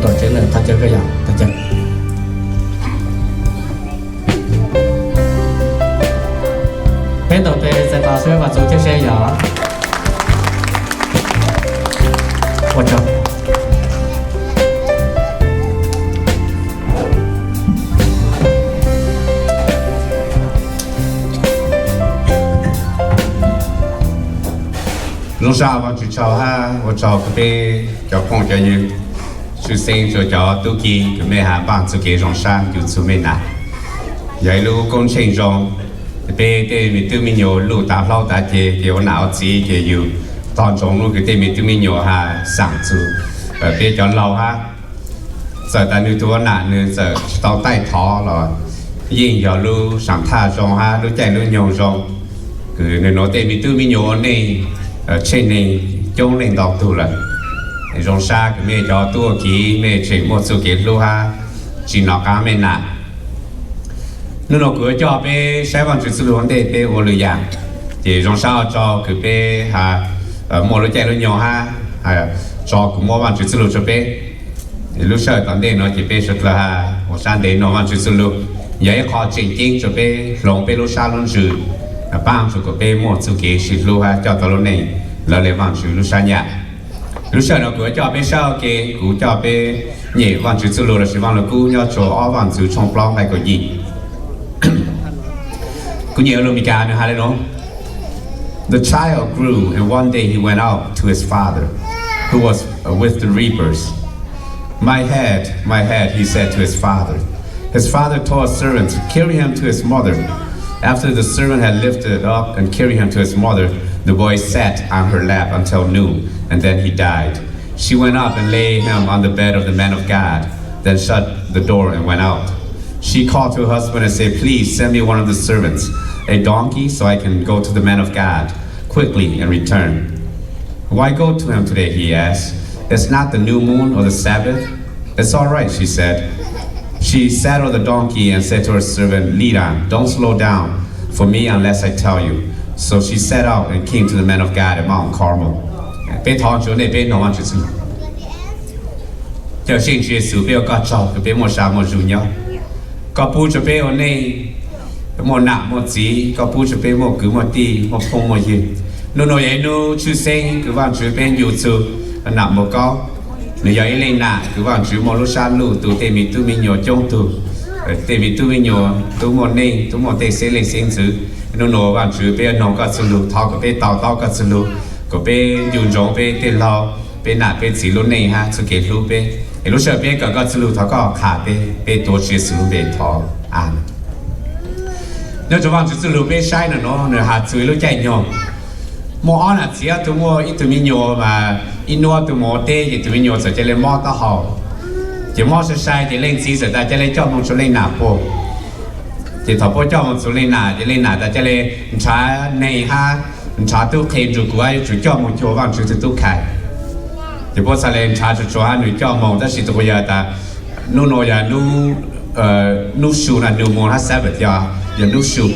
Tom tsev lawm, thov caw koj yom, thov caw. Peb ntaus tes txais tos seb Vaj Txus thiab seb yog. Ua tsaug. Zoo sab Vaajtswv tsaug hab ua tsaug rua peb cov phooj cov ywg, tshwj xeeb rua cov tub ki kws mej has npaaj txuj kev zoo sab ncu txug mej nam. Yog ib lub koob tsheej zoo, peb tej me tub me nyuam luj tav hlaub tav ceg ces ua nam ua txiv ces yug tog ntsoov lub kws tej me tub me nyuam has xaam txug peb cov laug hab. Txawm tas nwg tug ua nam nwg txawm tsi tau taij thov los yeej yog lub saam thaj zoo hab lub caij lub nyoog zoo kws nwg nuav tej me tub me nyuam ua neej tsheej neeg coob leej ntau tug lawm. Zoo sab kws mej cov tub ua kiv mej tseem muaj txuj kev hlub hab tsi nov qaab mej nam. Nub nua kuv yuav coj peb saib Vaajtswv txuj lug ua ntej peb ua lwm yaam, ces zoo sab ua tsaug kws peb has muaj lub caij lub nyoog hab tso kuv muab Vaajtswv txuj lug rua peb. Lub sij hawm tom ntej nuav ces peb suav dlawg has ua sab ntev nug Vaajtswv txuj lug, yog ib qho tseem ceeb rua peb hloov peb lub sab lub ntsws, paab rua kuas peb muaj txuj kev sib hlub hab coj tau lub neej lawv le Vaajtswv lub sab nyam. Lub sij hawm nuav kuv yuav coj peb saib ua ke, kuv coj peb nyem Vaajtswv txuj lug lossis Vaaj Lug Kub nyob rua ob Vaaj Ntxwv tshooj plaub nqai kaum yim. Kuv nyem lug Meskas nwg has le nuav: The child grew, and one day he went out to his father, who was with the reapers. My head, my head, he said to his father. His father told a servant to carry him to his mother. After the servant had lifted up and carried him to his mother, the boy sat on her lap until noon, and then he died. She went up and laid him on the bed of the man of God, then shut the door and went out. She called to her husband and said, please send me one of the servants, a donkey, so I can go to the man of God quickly and return. Why go to him today? He asked. It's not the new moon or the Sabbath. It's all right, she said. She saddled the donkey and said to her servant, lead on, don't slow down for me unless I tell you. So she set out and came to the man of God at Mount Carmel. Peb thov Vaajtswv ua ntej peb nug Vaajtswv txuj lug. Cawm Seej Tswv Yexus, peb ua koj tsaug kws peb muaj zag muaj zug nyob. Koj pub rua peb ua neej muaj nam muaj txiv, koj pub rua peb muaj kwv muaj tij, muaj phooj muaj ywg. Nub nua yog ib nub tshwj xeeb kws Vaajtswv peb ncu txug nam npawg Kaub. Nwg yog ib leej nam kws Vaajtswv muaj lub sab luj tu tej me tub me nyuam coob tug, tej me tub me nyuam tub muaj neej, tub muaj tej xeeb leej xeeb ntxwv. Nub nua Vaajtswv peb yuav nug koj txuj lug, thov kom peb to taub koj txuj lug, kom peb ncu ntsoov peb tej laug, peb nam peb txiv lub neej hab txuj kev hlub peb. Es lub sij hawm peb kawm koj txuj lug thov koj qha peb, peb tuav Tswv Yexus lub npe thov, amees. Nyob rua Vaajtswv txuj lug peb saib nuav, nwg has txug ib lub caij nyoog. Muaj ob nam txiv, ob tug muaj ib tug me nyuam mas ib nub ob tug moog ua teb ces tus me nyuam txawm ca le mob taub hau. Ces mob sai sai ces leej txiv txawm tas ca le coj moog tsua leej nam puag. Ces thaum puab coj moog tsua leej nam ces leej nam tas ca le nrhav neeg hab nrhav tub qhe nrug kuv hab yuav tsum coj moog cuag Vaajtswv tug tub khai. Ces puab txhaj le nrhav tsua tsua hab nwg coj moog, tab sis tug quas yawg tas nub nua yog nub su na, new moon hab Sabbath yog, yog nub su.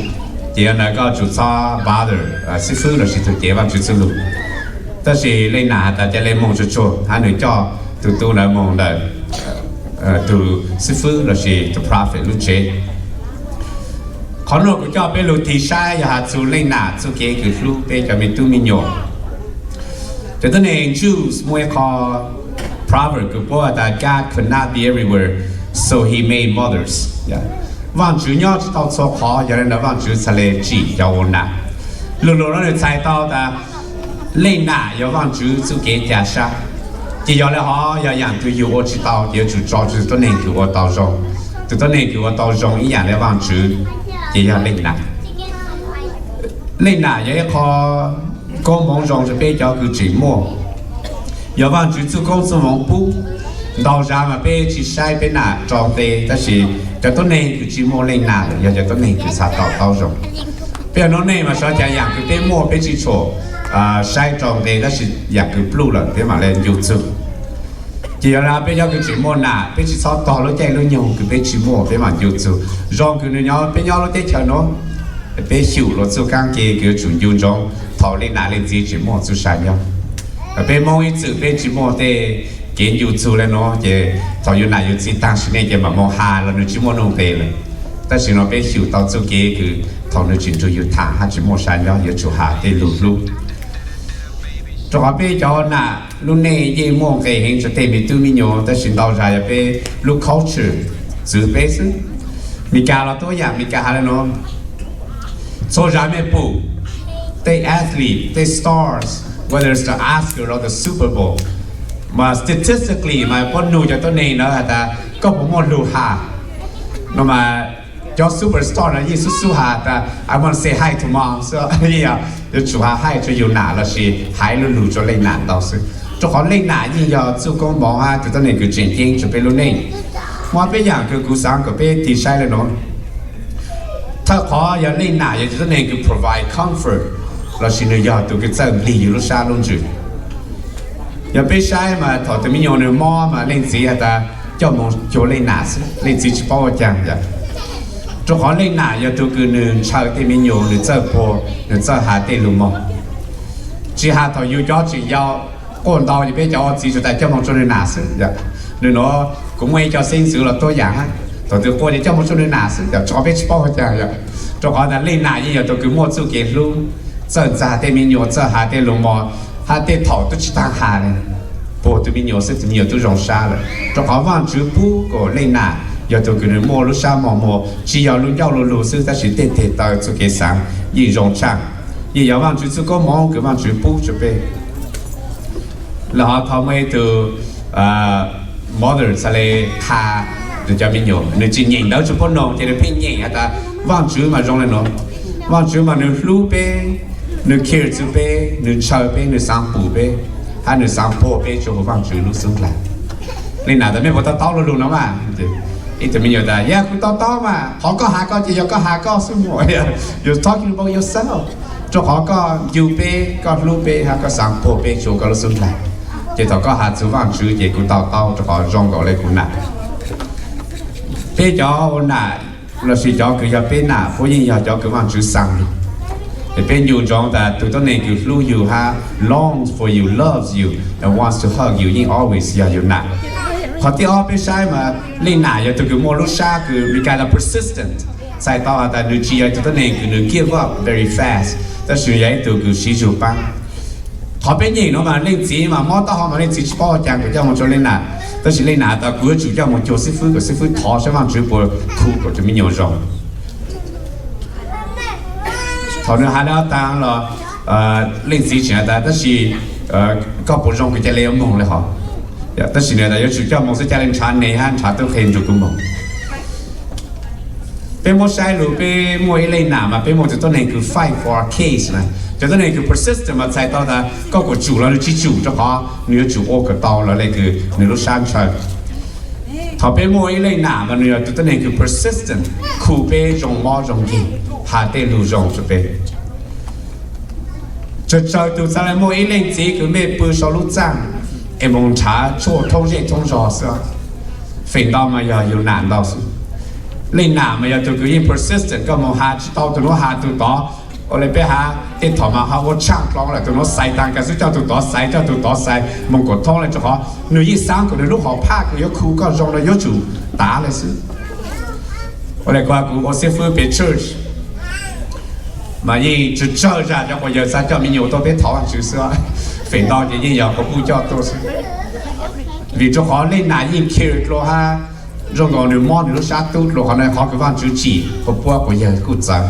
Ces yog ntawd koj tsum txhob bother xib fwb lossis tug cev Vaajtswv txuj lug. Tab sis leej nam has tas ca le moog tsua tsua hab nwg coj tug tub ntawd moog ntawm tug xib fwb lossis tug prophet lub tsev. Qhov nuav kuv coj peb lug tig saib yog has txug leej nam txuj kev kws hlub peb cov me tub me nyuam. Cov tuab neeg Jews muaj ib qho proverb kws puab has tas God could not be everywhere, so he made mothers. Vaajtswv nyob tsi tau txhua qhov, yog le ntawd Vaajtswv txhad le tsim cov ua nam. Lug lug nuav nwg txhais tau tas leej nam yog Vaajtswv txuj kev ca sab. Ces yog le hov yog yaam twg yug ua tsi tau ces yuav tsum tso tsua tug tuab neeg kws ua tau zoo. Tug tuab neeg kws ua tau zoo ib yaam le Vaajtswv ces yog leej nam. Leej nam yog ib qho koob hmoov zoo rua peb cov kws tseem muaj. Yog Vaajtswv txuj koob txuj hmoov pub. Ntau zag mas peb tsi saib peb nam rau nqe, tab sis cov tuab neeg kws tsi muaj leej nam yog cov tuab neeg kws txhad to taub zoo. Peb ua noob neej mas sawv daws yaam kws peb muaj peb tsi tshua saib rau nqe, tab sis yaam kws pluj lawm peb mam le ncu txug. Ces yog le peb cov kws tseem muaj nam peb tsi txhob tog lub caij lub nyoog kws peb tsi muaj peb mam ncu txug. Zoo kws nwg nyob peb nyob lub teb chaws nuav, peb xyum lug txuj kaab ke kws yuav tsum ncu ntsoov thaum leej nam leej txiv tseem muaj txuj sa nyob. Peb Moob ib txwm peb tsi muaj tej kev ncu txug le nuav ces thaum yus nam yus txiv taag sim neej ces mam moog has los nws tsis muaj nuj nqes lawm. Tab sis no peb xyum tau txuj kev kws thaum nws tseem nrug yus tham hab tsis muaj sab nyob yuav tsum has tej lug hlub. Rua qhov peb cov nam lub neej yeej muaj nqe heev rua tej me tub me nyuam, tab sis ntau zag yog peb lub culture txwv peb xwb. Meskas los tuab yaam, Meskas has le nuav, txhua zag mej pum tej athlete, tej stars, whether it's the Oscar or the Super Bowl, mas statistically mas puab nug cov tuab neeg ntawd has tas koj puas muaj lug has no mas cov superstar no yeej xub xub has tas I want to say hi to mom, so yeej yog yuav tsum has hi rua yus nam lossis has ib lub lug rua leej nam ntau xwb. Rua qhov leej nam yeej yog txuj koob moov hab tug tuab neeg kws tseem ceeb rua peb lub neej. Muaj peb yaam kws kuv xaav kom peb tig saib le nuav. Thawj qhov yog leej nam yog tug tuab neeg kws provide comfort lossis nws yog tug kws txawj nplig yus lub sab lub ntsws. Yog peb saib mas thaum tug me nyuam nws mob mas leej txiv has tas coj moog cuag leej nam xwb, leej txiv tsis paub ua caag yom. Rua qhov leej nam yog tug kws nws ntshaw tej me nyuam, nws txawj puag, nws txawj has tej lug moog. Tsis has thaum yus cov tseem yau, quaj ntau ces peb cov ua txiv tsuas tas coj moog tsua nws nam xwb. Nws nuav kuv muaj ib co xeeb ntxwv los tuab yaam hab, thaum twg quaj ces coj moog tsua nws nam xwb, rua qhov peb tsis paub ua caag yom. Rua qhov tas leej nam yeej yog tug kws muaj txuj kev hlub, txawj ntxag tej me nyuam, txawj has tej lug moog, hab tej thaum tub tsis taag has le, puag tug me nyuam xwb tug me nyuam tub zoo sab lawm. Rua qhov Vaajtswv pub kom leej nam yog tug kws nws muaj lub sab moog muag, tsis yog lub ncauj lub lug xwb tab sis tej teg taw txuj kev xaav yeej zoo tshaaj. Yeej yog Vaajtswv txuj koob moov kws Vaajtswv pub tsua peb. Lawm hov thov muaj ib tug mother txhad le qha nws cov me nyuam, nws tsis nyeem ntawv tsua puab noog ces nws pheej nyeem has tas Vaajtswv mas zoo le nuav. Vaajtswv mas nws hlub peb, nws care txug peb, nws ntshaw peb, nws xaav pum peb, hab nws xaav puag peb tsua huv Vaajtswv lub xub nqaag. Leej nam tas mej puas to taub lub lug nuav mas? Ib tug me nyuam tas yog kuv to taub mas, qhov koj has koj ces yog koj has koj xwb mas, you're talking about yourself. Rua qhov koj ncu peb, koj hlub peb hab koj xaav puag peb tsua koj lub xub nqaag. Ces thaum koj has txug Vaajtswv ces kuv to taub rua qhov zoo nkaus le kuv nam. Peb cov ua nam lossis cov kws yog peb nam puab yeej yog cov kws Vaajtswv xaa lug. Es peb ncu ntsoov tas tug tuab neeg kws hlub yus hab longs for you, loves you and wants to hug you yeej always yog yus nam. Qhov thib ob peb saib mas leej nam yog tug kws muaj lub sab kws Meskas tas persistent, txhais tau has tas nws tsis yog ib tug tuab neeg kws nws give up very fast, tab sis yog ib tug kws siv zug paab. Qhov peb nyeem nuav mas leej txiv mas mob taub hau mas leej txiv tsis paub ua caag kws coj moog tsua leej nam, tab sis leej nam tas kuv yuav tsum coj moog cuag xib fwb kom xib fwb thov saib Vaajtswv puas khu kom tug me nyuam zoo. Thaum nws has le taag los leej txiv tseem has tas tab sis koj puas zoo kws ca le yuav moog le hov? Tab sis nws tas yuav tsum coj moog xwb, ca le nrhav nev hab nrhav tub qhe nrug kuv moog. Peb muab saib lug peb muaj ib leej nam mas peb muaj tug tuab neeg kws fight for our case na. Cov tuab neeg kws persistent mas txhais tau tas koj kuas tsum los nws tsis tsum rua qhov nws yuav tsum ua kom tau los le kws nws lub sab ntshaw. Thaum peb muaj ib leej nam mas nws yog tug tuab neeg kws persistent, khu peb zoo mob zoo nkeeg, has tej lug zoo rua peb. Tsawg tsawg tug txhad le muaj ib leej txiv kws mej pw sau lub txaaj es moog nrhav tshuaj thoob zej thoob zog xwb. Feem ntau mas yog yug nam ntau xwb. Leej nam mas yog tug kws yeej persistent, koj moog has tsis tau tug nuav has tug tod. Ua le peb has tej thaum mas ho ua tshaaj dloo lawm, tug nuav xaiv taag kag xwb coj tug tod xaiv, coj tug tod xaiv, moog kuas thoob le rua qhov nws yeej xaav kom nws lub hom phaj kws yuav khu koj zoo no yuav tsum tav le xwb. Ua le kuv, kuv ua xib fwb pem church mas yeej tsawg tsawg zag cov quas yawg xaav coj me nyuam tuaj peb thov Vaajtswv xwb. Feem ntau ces yeej yog quas puj coj tuaj xwb. Vim rua qhov leej nam yeej care dlua hab zoo nkaus nws mob nws lub sab tub dlua, qhov no qhov kws Vaajtswv tsim quas puab quas yawg kuj txawv.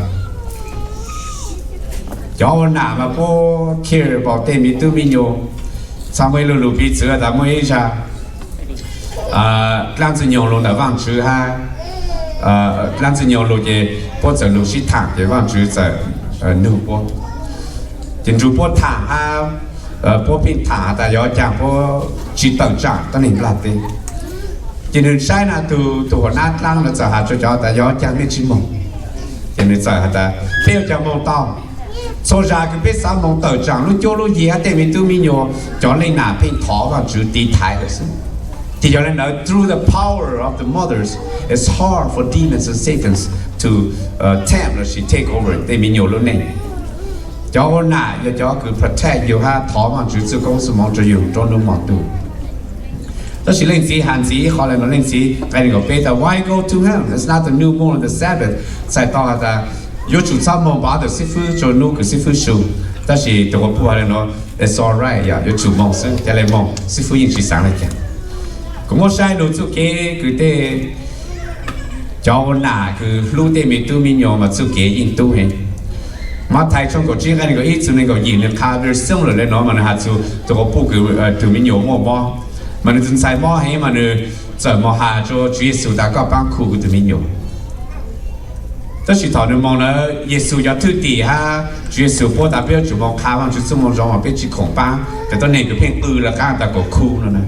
Cov ua nam mas puab care npaum tej me tub me nyuam. Txhad muaj ib lu lug piv txwv tas muaj ib zag dlaab Ntxwg Nyoog lug ntawm Vaajtswv hab dlaab Ntxwg Nyoog lug ces puab txawm lug sib thaam ces Vaajtswv txawm nug puab. Ces nrug puab thaam hab puab pheej thaam has tas yog caag puab tsis tawm tsaam tuab neeg nplaj teb. Ces nws saib na tug, tug huam nab dlaab ntawd txawm has rua cov tas yog caag mej tsis moog. Ces nws txawm has tas peb yuav caag moog tau. Txhua zag kws peb xaav moog tawm tsaam lub cuab lub yig hab tej me tub me nyuam, cov leej nam pheej thov Vaajtswv tiv thaiv lawm xwb. Ces yog le ntawd, through the power of the mothers, it's hard for demons and Satans to tempt lossis take over tej me nyuam lub neej. Cov ua nam yog cov kws protect yug hab thov Vaajtswv txuj koob txuj moov rua yug nruab nub mog tug. Tab sis leej txiv has ntxiv ib qho le no, leej txiv nqe nees nkaum peb tas, why go to him? It's not the new moon of the Sabbath. Txhais tau has tas yuav tsum txhob moog pov tawm xib fwb rua nub kws xib fwb su. Tab sis tug quas puj has le no, it's alright, yog yuav tsum moog xwb, ca le moog, xib fwb yeej tsi xaav le caag. Kuv muab saib lug txuj kev kws tej cov ua nam kws hlub tej me tub me nyuam mas txuj kev yeej tub heev. Mathais tshooj kaum tsib nqe nees nkaum ib txug nees nkaum yim, nwg qha very similar le no mas nwg has txug tug quas puj kws tug me nyuam muaj mob, mas nwg tug ntxhais mob heev mas nwg txawm moog has rua Tswv Yexus tas koj paab khu kuv tug me nyuam. Tab sis thaum nwg moog na, Yexus cov thwj tim hab Tswv Yexus puab tas peb yuav tsum moog qha Vaajtswv txuj moo zoo mas peb tsi khoom paab cov tuab neeg kws pheej qw lawv qaab tas kom khu no na.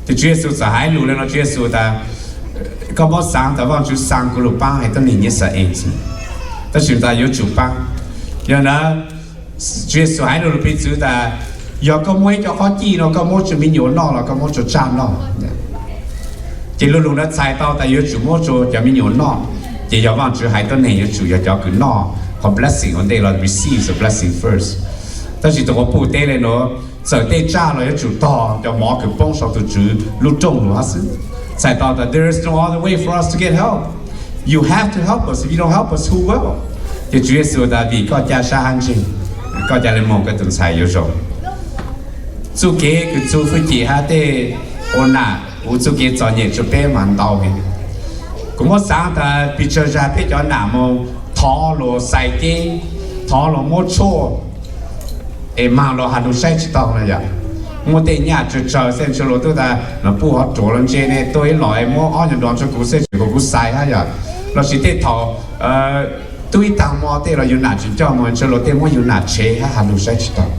Ces Tswv Yexus txawm hais lug le no, Tswv Yexus tas koj muab xaav tas Vaajtswv xaa kuv lug paab haiv tuab neeg Yixalayees, tab sis tas yuav tsum paab. Yog na, Tswv Yexus hais lug lug piv txwv tas yog koj muaj ib co qhob cij no koj muab tsua me nyuam noj los koj muab tsua tsaj noj. Ces lu lug ntawd txhais tau tas yuav tsum muab tsua cov me nyuam noj. Ces yog Vaajtswv haiv tuab neeg yuav tsum yog cov kws noj qhov blessing ua ntej los receive the blessing first. Tab sis tug quas puj teb le nuav, txawm tej tsaj los yuav tsum tog cov mov kws poob sau tug Tswv lub rooj lug hab xwb. Txhais tau tas there is no other way for us to get help. You have to help us. If you don't help us, who will? Ces Tswv Yexus tas vim koj ca sab hab ntseeg, koj ca le moog koj tug ntxhais yuav zoo. Txuj kev kws txuj fwj cim hab tej ua nam ua txuj kev txom nyem rua peb mas ntau heev. Kuv muab xaav tas pes tsawg zag peb cov nam moog thov luas xais ceeb, thov luas muab tshuaj, es mag luas has lug saib tsi tau na yom. Muaj tej nyaj tsawg tsawg xwb ntshe luas tub tas no puj hov ruam los ntse ne, tuaj ib los es muab ob nyuag dov rua kuv xwb tseem kuas kuv xais hab yom. Lossis tej thaum tub ib taag mo tej los yug nam tseem coj moog ntshe luas tej muab yug nam tshev hab has lug saib tsi tau.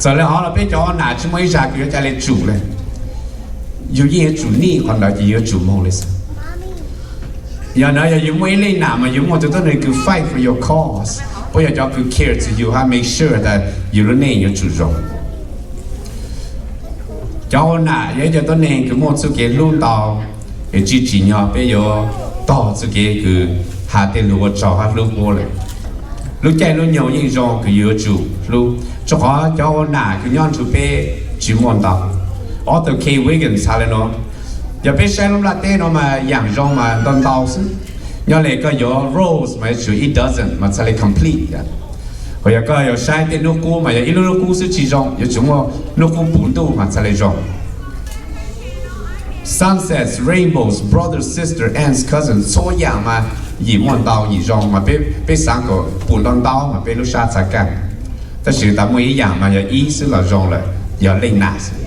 Txawm le hov los peb cov nam tsi muaj ib zag kws yuav ca le tsum le. Yug yeej yuav tsum nij qhov ntawd ces yug yuav tsum moog le xwb. Yog ntawd yog yug muaj ib leej nam mas yug muaj tug tuab neeg kws fight for your cause, puab yog cov kws care to you hab make sure tas yug lub neej yuav tsum zoo. Cov ua nam yog ib co tuab neeg kws muaj txuj kev hlub ntau, es tsi tsim nyog peb yuav tog txuj kev kws has tej lug ua tsaug hab hlub puab lawm. Lub caij lub nyoog yeej zoo kws yug yuav tsum hlub, rua qhov cov ua nam kws nyob nrug peb tsi muaj ntau. Arthur K. Wiggins has le nuav, yog peb saib lub nplaj teb nuav mas yaam zoo mas ntau ntau xwb. Nyob le koj yuav rose mas yuav tsum ib dozen mas txhaj le complete. Ho yog koj yuav saib tej nub qub mas yog ib lub nub qub xwb tsi zoo, yuav tsum muaj nub qub puv ntuj mas txhaj le zoo. Sunsets, rainbows, brother, sister, aunts, cousins, txhua yaam mas yim muaj ntau yim zoo mas peb xaav kom pum ntau ntau mas peb lub sab txhaj kaj. Tab sis tas muaj ib yaam mas yog ib xwb los zoo lawm, yog leej nam xwb.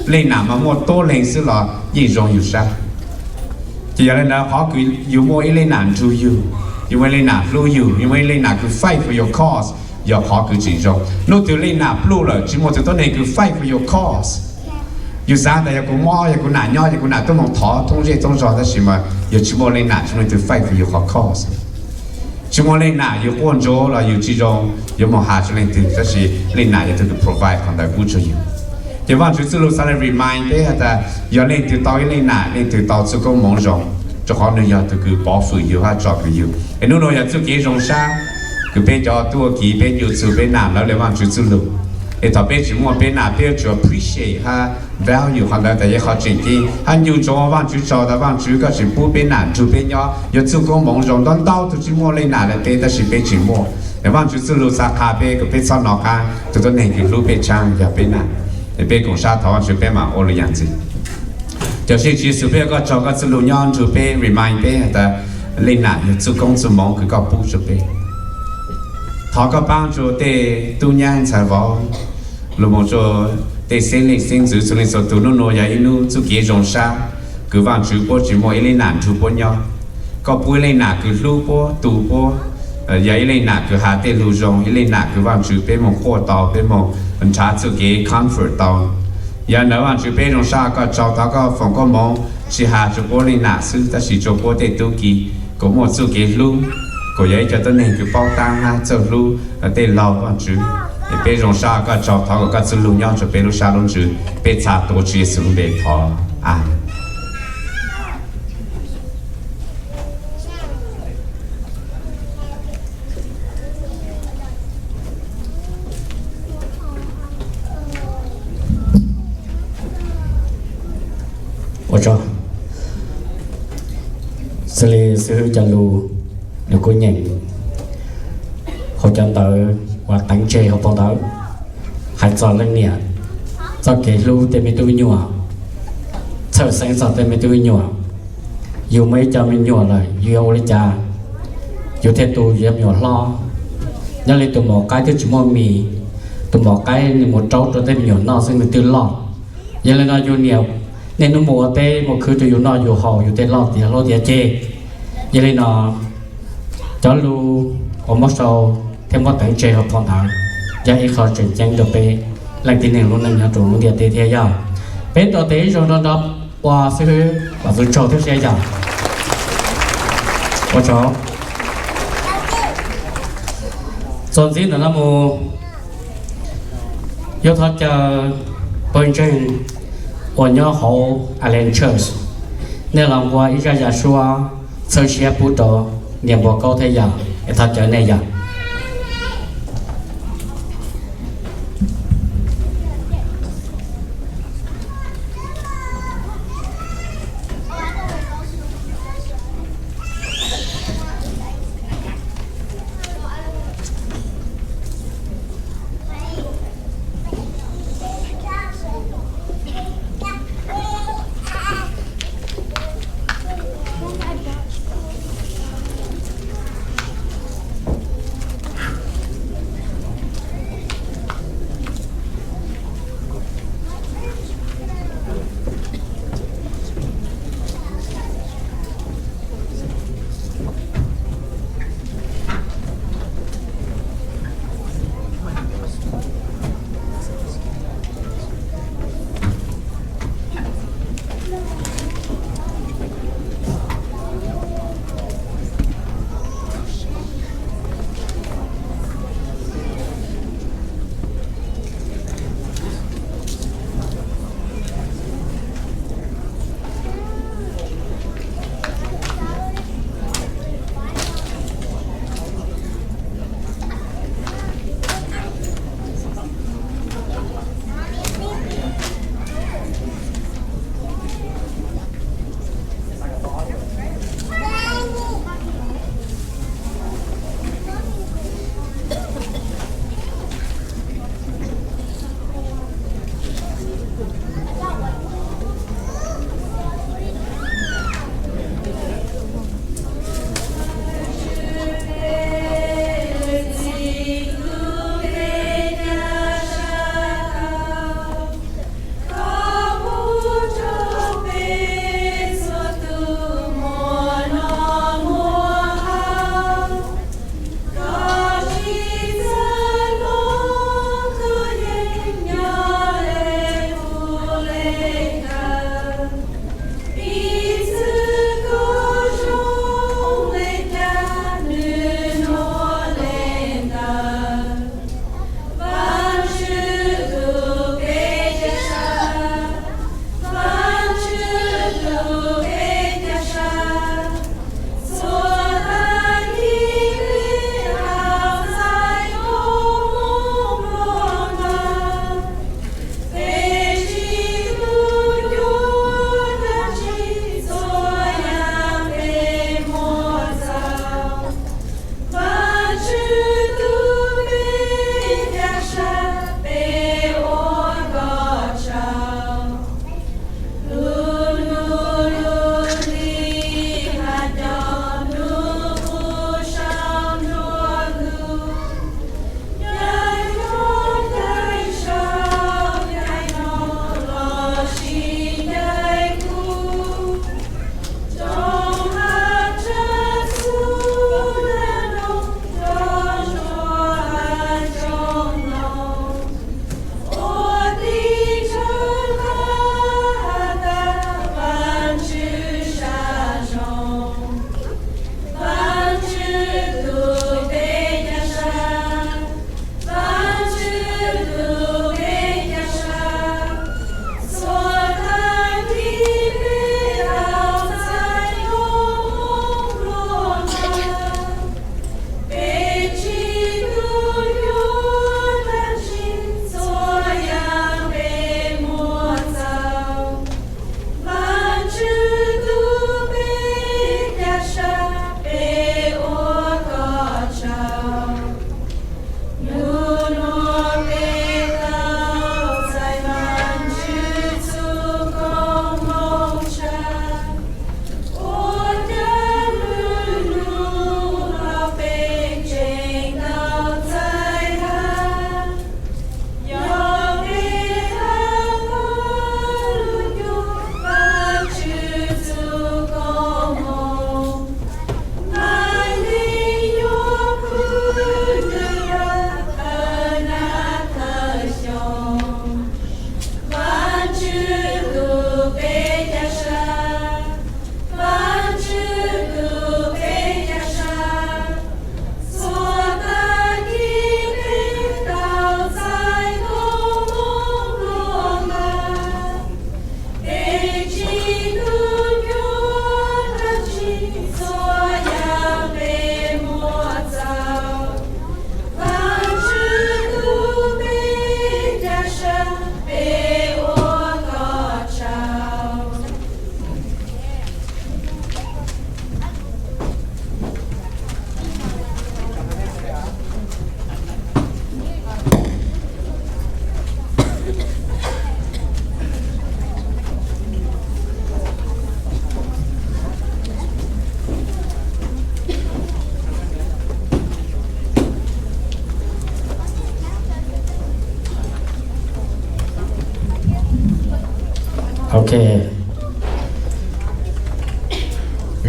Leej nam mas muaj tuab leeg xwb los yeej zoo yug sab. Ces yog le ntawd qhov kws yug muaj ib leej nam nrug yug, yug muaj ib leej nam hlub yug, yug muaj ib leej nam kws fight for your cause, yog qhov kws tseem zoo. Nub twg leej nam pluj lawm tsi muaj tug tuab neeg kws fight for your cause. Yug xaav tas yog kuv mob, yog kuv nam nyob, yog kuv nam tuaj moog thov thoob zej thoob zog, tab sis mas yog tsi muaj leej nam tsi muaj leej twg fight for yug qhov cause. Tsi muaj leej nam yug quaj ntsuag los yug tsi zoo yuav moog has rua leej twg, tab sis leej nam yog tug kws provide qhov ntawd pub rua yug. Ces Vaajtswv txuj lug xaav le remind peb has tas yog leej twg tau ib leej nam, leej twg tau txuj koob moov zoo, rua qhov nwg yog tug kws pov fwm yug hab tsom kwm yug. Es nub nuav yog txuj kev zoo sab kws peb cov tub ua kiv peb ncu txug peb nam lawv le Vaajtswv txuj lug. Es thaum peb tseem muaj peb nam peb yuav tsum appreciate hab value qhov ntawd tas yog qhov tseem ceeb hab ncu ntsoov Vaajtswv tsaug tas Vaajtswv koj tseem pub peb nam nrug peb nyob, yog txuj koob moov zoo ntau ntau tug tsi muaj leej nam le peb tab sis peb tseem muaj. Es Vaajtswv txuj lug xaav qha peb kom peb txhob nov qab, tug tuab neeg kws hlub peb tshaaj yog peb nam. Es peb koom sab thov Vaajtswv peb mam ua lug yaam ntxiv. Cawm Seej Tswv Yexus, peb ua koj tsaug koj txuj lug nyob nrug peb, remind peb tas leej nam yog txuj koob txuj moov kws koj pub rua peb. Thov koj paab rua tej tub nyab ntxhais vauv, lug moog rua tej xeeb leej xeeb ntxwv txhua leej txhua tug, nub nuav yog ib nub txuj kev zoo sab kws Vaajtswv puab tseem muaj ib leej nam nrug puab nyob. Koj pub ib leej nam kws hlub puab tu puab, yog ib leej nam kws has tej lug zoo, ib leej nam kws Vaajtswv peb moog quaj tau, peb moog nrhav txuj kev comfort tau. Yog ntawd Vaajtswv peb zoo sab koj tsaug, thov koj foom koob moov tsi has rua puab leej nam xwb tab sis rua puab tej tub ki, kom muaj txuj kev hlub, kom yog ib co tuab neeg kws paub taab hab txawj hlub tej laug Vaajtswv. Es peb zoo sab koj tsaug, thov kom koj txuj lug nyob rua peb lub sab lub ntsws, peb txha tuav Tswv Yexus lub npe thov, amees. Ua tsaug. Xws li xib hwb cov lus, nws kuj nyeem hauv cov ntawv uas teev tseg hauv paus ntawv, hais txog leej niam txoj kev hlub tej me tub me nyuam, txhawj xeeb txog tej me tub me nyuam. Yus muaj ib co me nyuam lawm yus yuav ua li cas? Yus thiaj tu yus me nyuam hlob. Nyob li tus maum qaib twb tsis muaj mis, tus maum qaib nws mus raub rau tej me nyuam noj xwb nws twb loj. Yog li no yus niam, niaj hnub mus ua teb mus khwv rau yus noj yus haus yus thiaj loj tiav hlob tiav ceg. Yog li no cov lus uas muab sau thiab muab teev tseg hauv paus ntawv yog ib qho tseem ceeb rau peb leej tib neeg lub neej nyob rau lub ntiaj teb thiab yog. Peb nrog tes ib zaug nrog nrog ua xib hwb Vam Txwv tsaug thiab siab yog. Ua tsaug. Txuas ntxiv ntawm no mus, yuav thov caw pawg ntseeg uas nyob hauv Island Church, nej los nqua ib zaj yam suab txhawb siab pub rau niam npua Kaub thiab yog, es thov caw nej yog.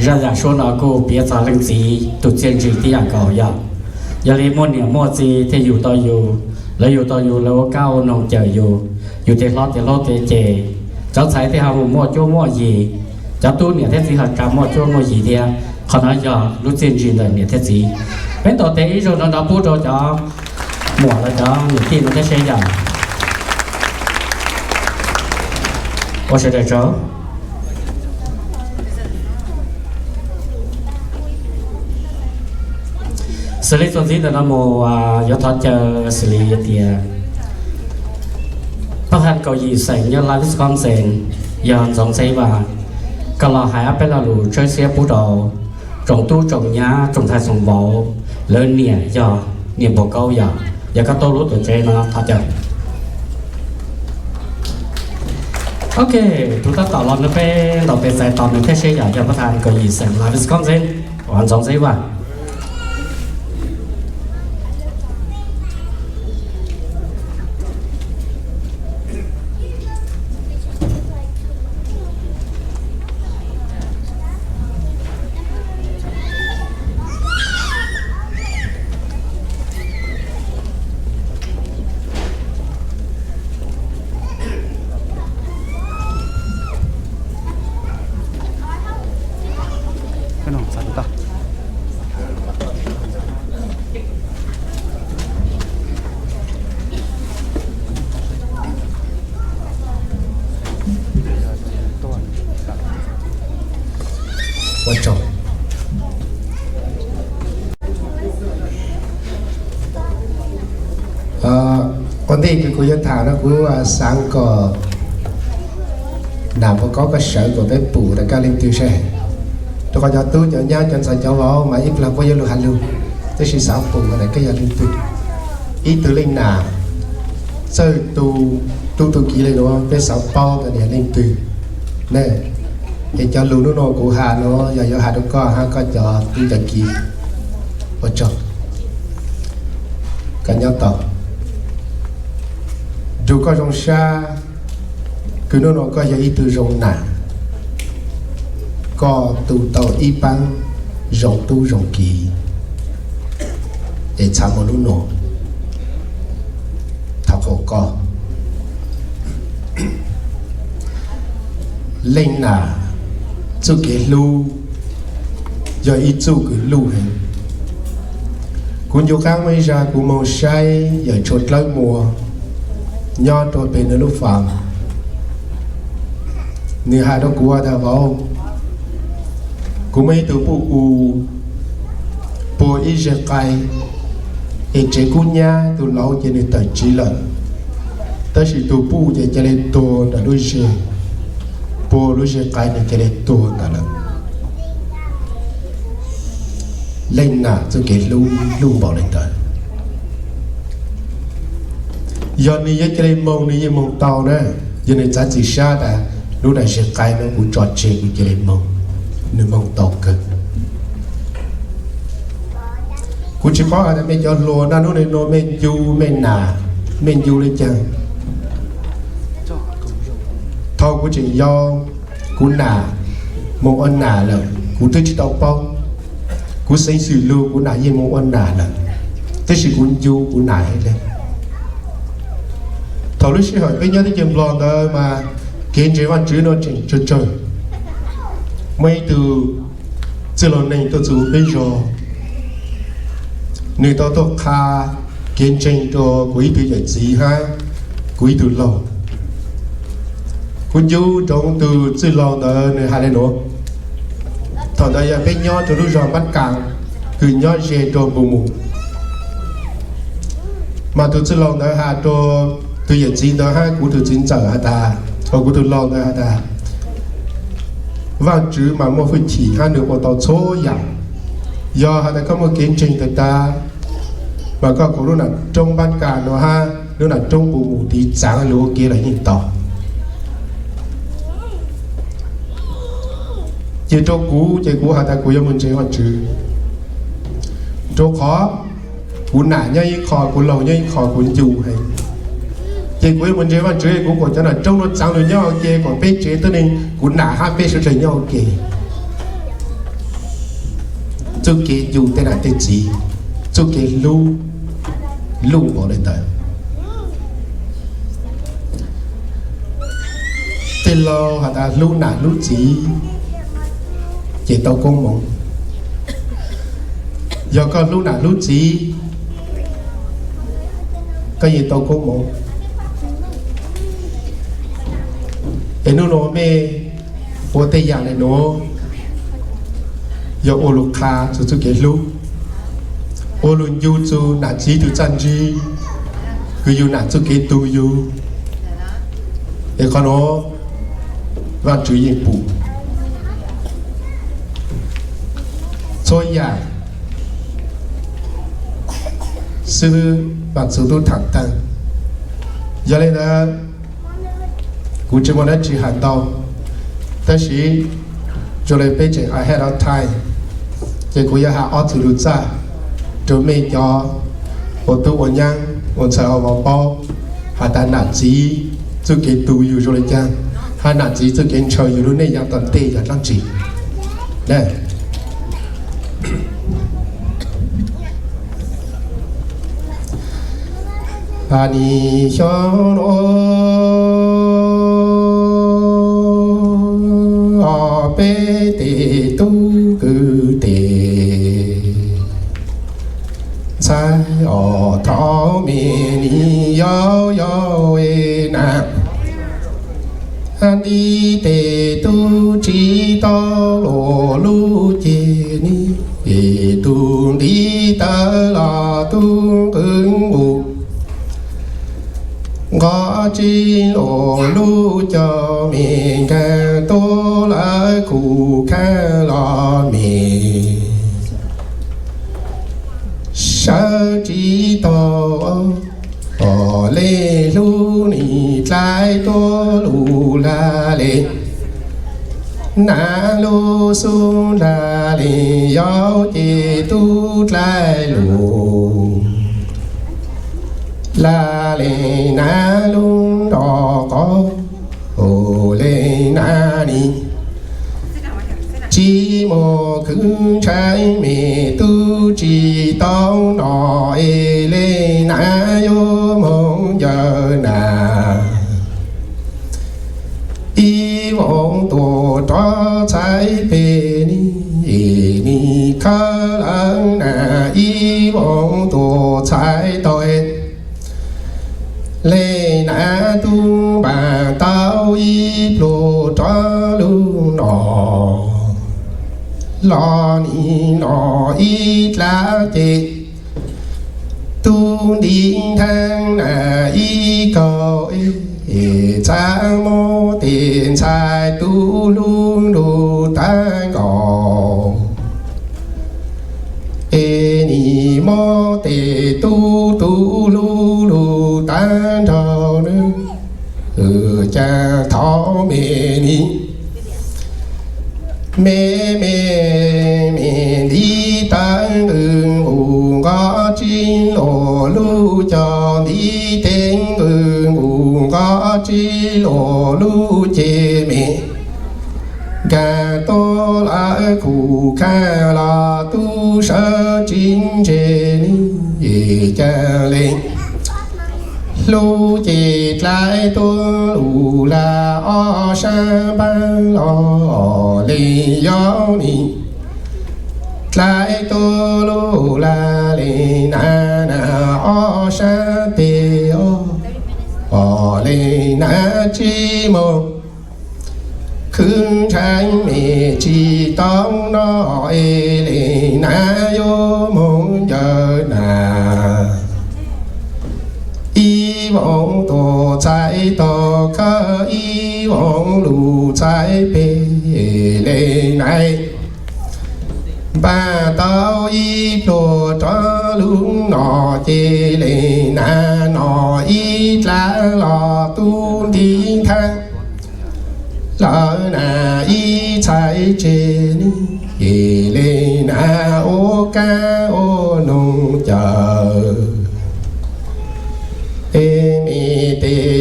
Zaj yam suab no kuj piav txog leej txiv tus txiaj ntsig tib yam nkaus yog, yog li muaj niam muaj txiv thiaj yug tau yus, lawv yug tau yus, lawv ua kab ua noog cawm yus, yus tej hlob tej hlub tej cem, cov ntxhais thiaj ho mus muaj cuab muaj yig, cov tub niam thiab txiv ho tsa muaj cuab muaj yig thiab. Qhov no yog lub txiaj ntsig ntawm niam thiab txiv. Peb ntaus tes ib zaug nrov nrov pub rau cov muam los cov niam tij no thiab seb yog. Ua sawv daws tsaug. Xws li txuas ntxiv ntawm no mus, yuav thov caw xws li tias pab thaj kaum yim xeem nyob Wisconsin, yog Ntxoov Ntxheb Vaj, koj los hais ob peb lo lus tshawb siab pub rau tsoom tub tsoom nyab tsoom ntxhais tsoom vauv, lawv niam yog niam npawg Kaub yog, yog koj tuaj lub tuam tsev no thov caw. Ok, tus tab tom los no peb ntaus tes txais tos nws thiab seb yog, yog pab thaj kaum yim xeem Wisconsin, Ntxoov Ntxheb Vaj. Ua ntej kws kuv yuav tham no kuv xaav kom nam npawg Kaub koj sawv kom peb pum tas koj leej twg seb, rau qhov cov tub cov nyab cov ntxhais cov vauv mas ib plag puab yuav lug has lug, tab sis xaav pum tas koj yog leej twg. Ib tug leej nam txawj tu tub tu kiv le nuav peb xaav paub tas nws yog leej twg ne. Ces cov lus nub nua kuv has nuav yog yuav has rau koj hab koj cov tub cov kiv. Ua tsaug. Koj nyob tau. Nrug koj zoo sab, kws nub nua koj yog ib tug zoo nam, koj tu tau ib paab zoo tub zoo kiv, es txhad muaj nub nua thaum koj. Leej nam txuj kev hlub yog ib txuj kws luj heev. Kuv ncu qaab muaj ib zag kuv moog saib yawm tshuaj dlawb muag nyob rua peg nws lub fam. Nws has rua kuv tas, vauv, kuv muaj ib tug puj u puag ib zej qai, es tsev kub nyab tug lauv ces nws tawm tsiv lawm, tab sis tug puj ces ca le tuag ntawm lub zej, puag lub zej qai nws ca le tuag ntawd lawm. Leej nam txuj kev hlub luj npaum le ntawd. Yog nws yuav ca le moog nws yeej moog tau na, yog nws txav txim sab tas lub nam zej qai no kuv tso tseg kuv ca le moog, nws moog tau kawg. Kuv tsis paub has tas mej cov hluas naj nub nua mej ncu mej nam, mej ncu le caag. Thaus kuv tseem yau, kuv nam moog ua nam lawm kuv twb tsis tau paub. Kuv xeev xwm lug kuv nam yeej moog ua nam lawm, tab sis kuv ncu kuv nam heev le. Thaus lub sij hawm peb nyob teb chaws Nplog ntawd mas kev ntseeg Vaajtswv nuav tseem tsawg tsawg. Muaj ib tug txwj laug neeg tuaj txug peb zog, nws tau tuaj qha kev ntseeg rua kuv ib tug yawm txiv hab kuv ib tug laug. Kuv ncu ntsoov tug txwj laug ntawd nws has le nuav. Thaus ntawd yog peb nyob rua lub zog Npab Kas, kws nyob ze rua Npus Mus. Mas tug txwj laug ntawd has rua tug yawm txiv ntawd hab kuv tug txiv ntxawm has tas, kuv tug laug ntawd has tas, Vaajtswv mas muaj hwj chim hab nws ua tau txhua yaam. Yog has tas koj muaj kev ntseeg tag tag, mas koj kuv lub nam roob Npab Kas nuav hab lub nam roob Npus Mus tiv txaav lug ua ke los yeej tau. Ces rua kuv ces kuv has tas kuv yuav moog ntseeg Vaajtswv, rua qhov kuv nam nyob ib qho, kuv laug nyob ib qho, kuv ncu heev. Ces kuv yuav mus ntseeg Vajtswv, kuv kom cov nam rooj no txav lug nyob ua ke, kom peb tsev tuab neeg kuv nam hab peb suav dlawg nyob ua ke. Txuj kev ncu tej nam tej txiv, txuj kev hlub luj npaum le ntawd. Tej laug has tas hlub nam hlub txiv ces tau koob moov. Yog koj hlub nam hlub txiv, koj yeej tau koob moov. Es hnub no mej ua tej yam le nuav, yog ua lug qha txug txuj kev hlub, ua lug ncu txug nam txiv tug txaj ntsig, kws yug nam txuj kev tu yug. Es qhov nuav Vajtswv yeej pum. Txhua yam xwb Vajtswv tub tham tag. Yog le ntawd, kuv tsis muaj dab tsi has ntau, tab sis zoo le peb tseem ahead of time, ces kuv yuav has ob txug lug txaj rua mej cov ua tub ua nyab ua ntxhais ua vauv paub has tas nam txiv txuj kev tu yug zoo le caag, hab nam txiv txuj kev ntshaw yug lub neej yav tom ntej yog dlaab tsi. Nim xyoo nuav peb tes tub kwv tes ntxhais os, thov mej nim yau yau es nam ntiv tes tub tsi tau luam lub cev ni, es tug ntiv tawv los tub nqwg nqus nqov tsi luam lub cov, mej nkaag tuab lawv khuv khaab los mej sawv tsi tau. Os, leej hlub nim dlai tuab lug laj le, nam lub xub laj le yau ces tub dlai lug laj le, nam lub nrov qov le, nam nim tsi muaj khwv ntshai, mej tub tsi tau noj es le, nam yuav moog ncaws nam ib voos tuam rov txhais peg ni, es nim khawb lawm nam ib voos tuam txhais tau es le, nam tub npaaj tau ib pluag rov lug noj los nim noj ib dlaab ces tub ntiv nrhaab nam ib kaug es txhais muab tes ntxhais tub hlub lug taag nkaus es nim muab tes tub tub hlub lug taag nrho nawb. Caag thov mej nim me me mej ntiv tawv nqwg nqus nqov tsi luam lub cov, ntiv tes nqwg nqus nqov tsi luam lub cev, mej nkaag tuab lawv khuv khaab los tub sawv tsi ntse ni, es caag le hlub ces dlai tuab lug laj ob saab npaab los le, yog nim dlai tuab lug laj le, nam nam ob saab teg os, os le nam tsi moog khwv ntshai, mej tsi tau noj es le, nam yuav moog ncaws nam ib voos tuam txhais tau, khawb ib voos lug txhais peg le, nam npaaj tau ib pluag rov lug noj ces le, nam noj ib dlaab los tub ntiv nrhaab lawm nam ib txhais tseg ni, es le nam ua kaab ua noog cawm es mej tes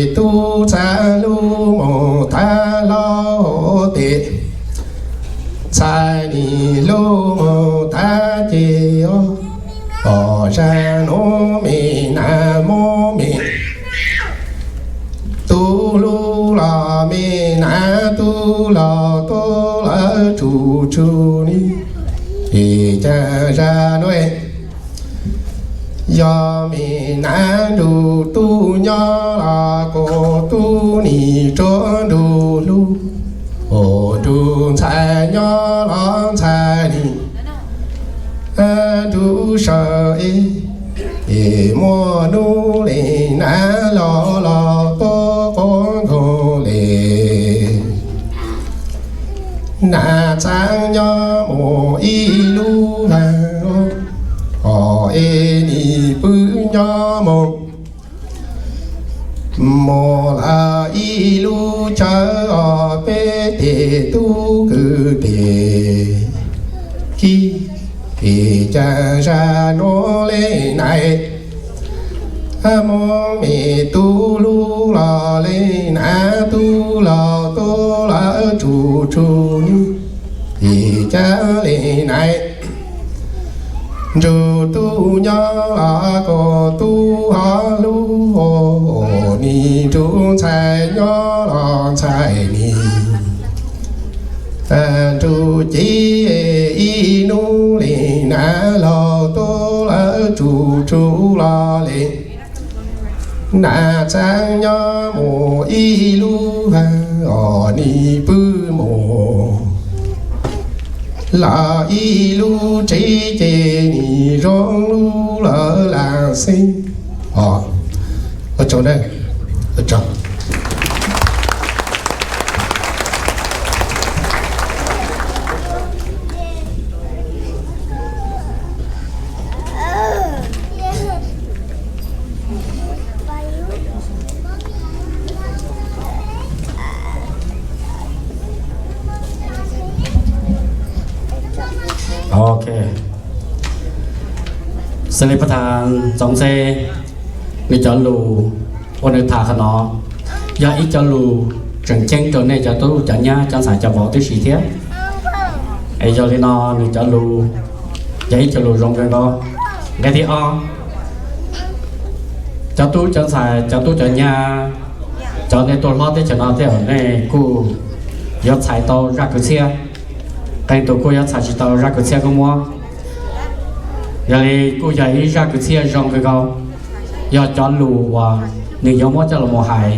Ntxhais nim hlub mus tag ces os, zaj nuav me nas muab me tub hlub los me nas tub los tuab lawv tsuj tsuj ni, es ca zaj nuav yog me nas nrug tub nyob los kuv tub nim rua nrug hlub, ua nrug ntxhais nyob los ntxhais nim nrug sawv es, es muaj nub le nas los los tuab quav nkaus le. Nas txav nyob mus ib lub vaag, hos es nim pw nyob mus, mus lawm ib lub chaw os peb tes tub kwv tes kib, es ca zaj nuav le nais, muab me tub hlub los le nas tub los tuab lawv tsuj tsuj ni, es ca le nais, nrug tub nyob los kuv tub ho hlub, nim nrug ntxhais nyob los ntxhais nim nrug ci, ib nub le nas los tuab lawv tsuj tsuj los le. Nas txav nyob mus ib lub vaag os nim pw mus lawm ib lub tsev ces nim zoo lub lawm lam xeeb os. Ua tsaug nawb. Ua tsaug. Ok. Xws li pab tham Txoov Ntxeb, nws cov lus uas nws tham qhov no yog ib co lus tseem ceeb rau nej cov tub cov nyab cov ntxhais cov vauv tib si thiab. Es yog li no nws cov lus yog ib co lus zoo kawg nkaus. Nqe thib ob, cov tub cov ntxhais cov tub cov nyab, cov nej tuaj hlob teb chaws no thiab nej kuj yuav txhais tau zaj kwv txhiaj, qee tus kuj yuav txhais tsis tau zaj kwv txhiaj kuj muaj. Yog li kuj yog ib zaj kwv txhiaj zoo kawg nkaus, yog cov lus uas nws yuav muab coj los mus hais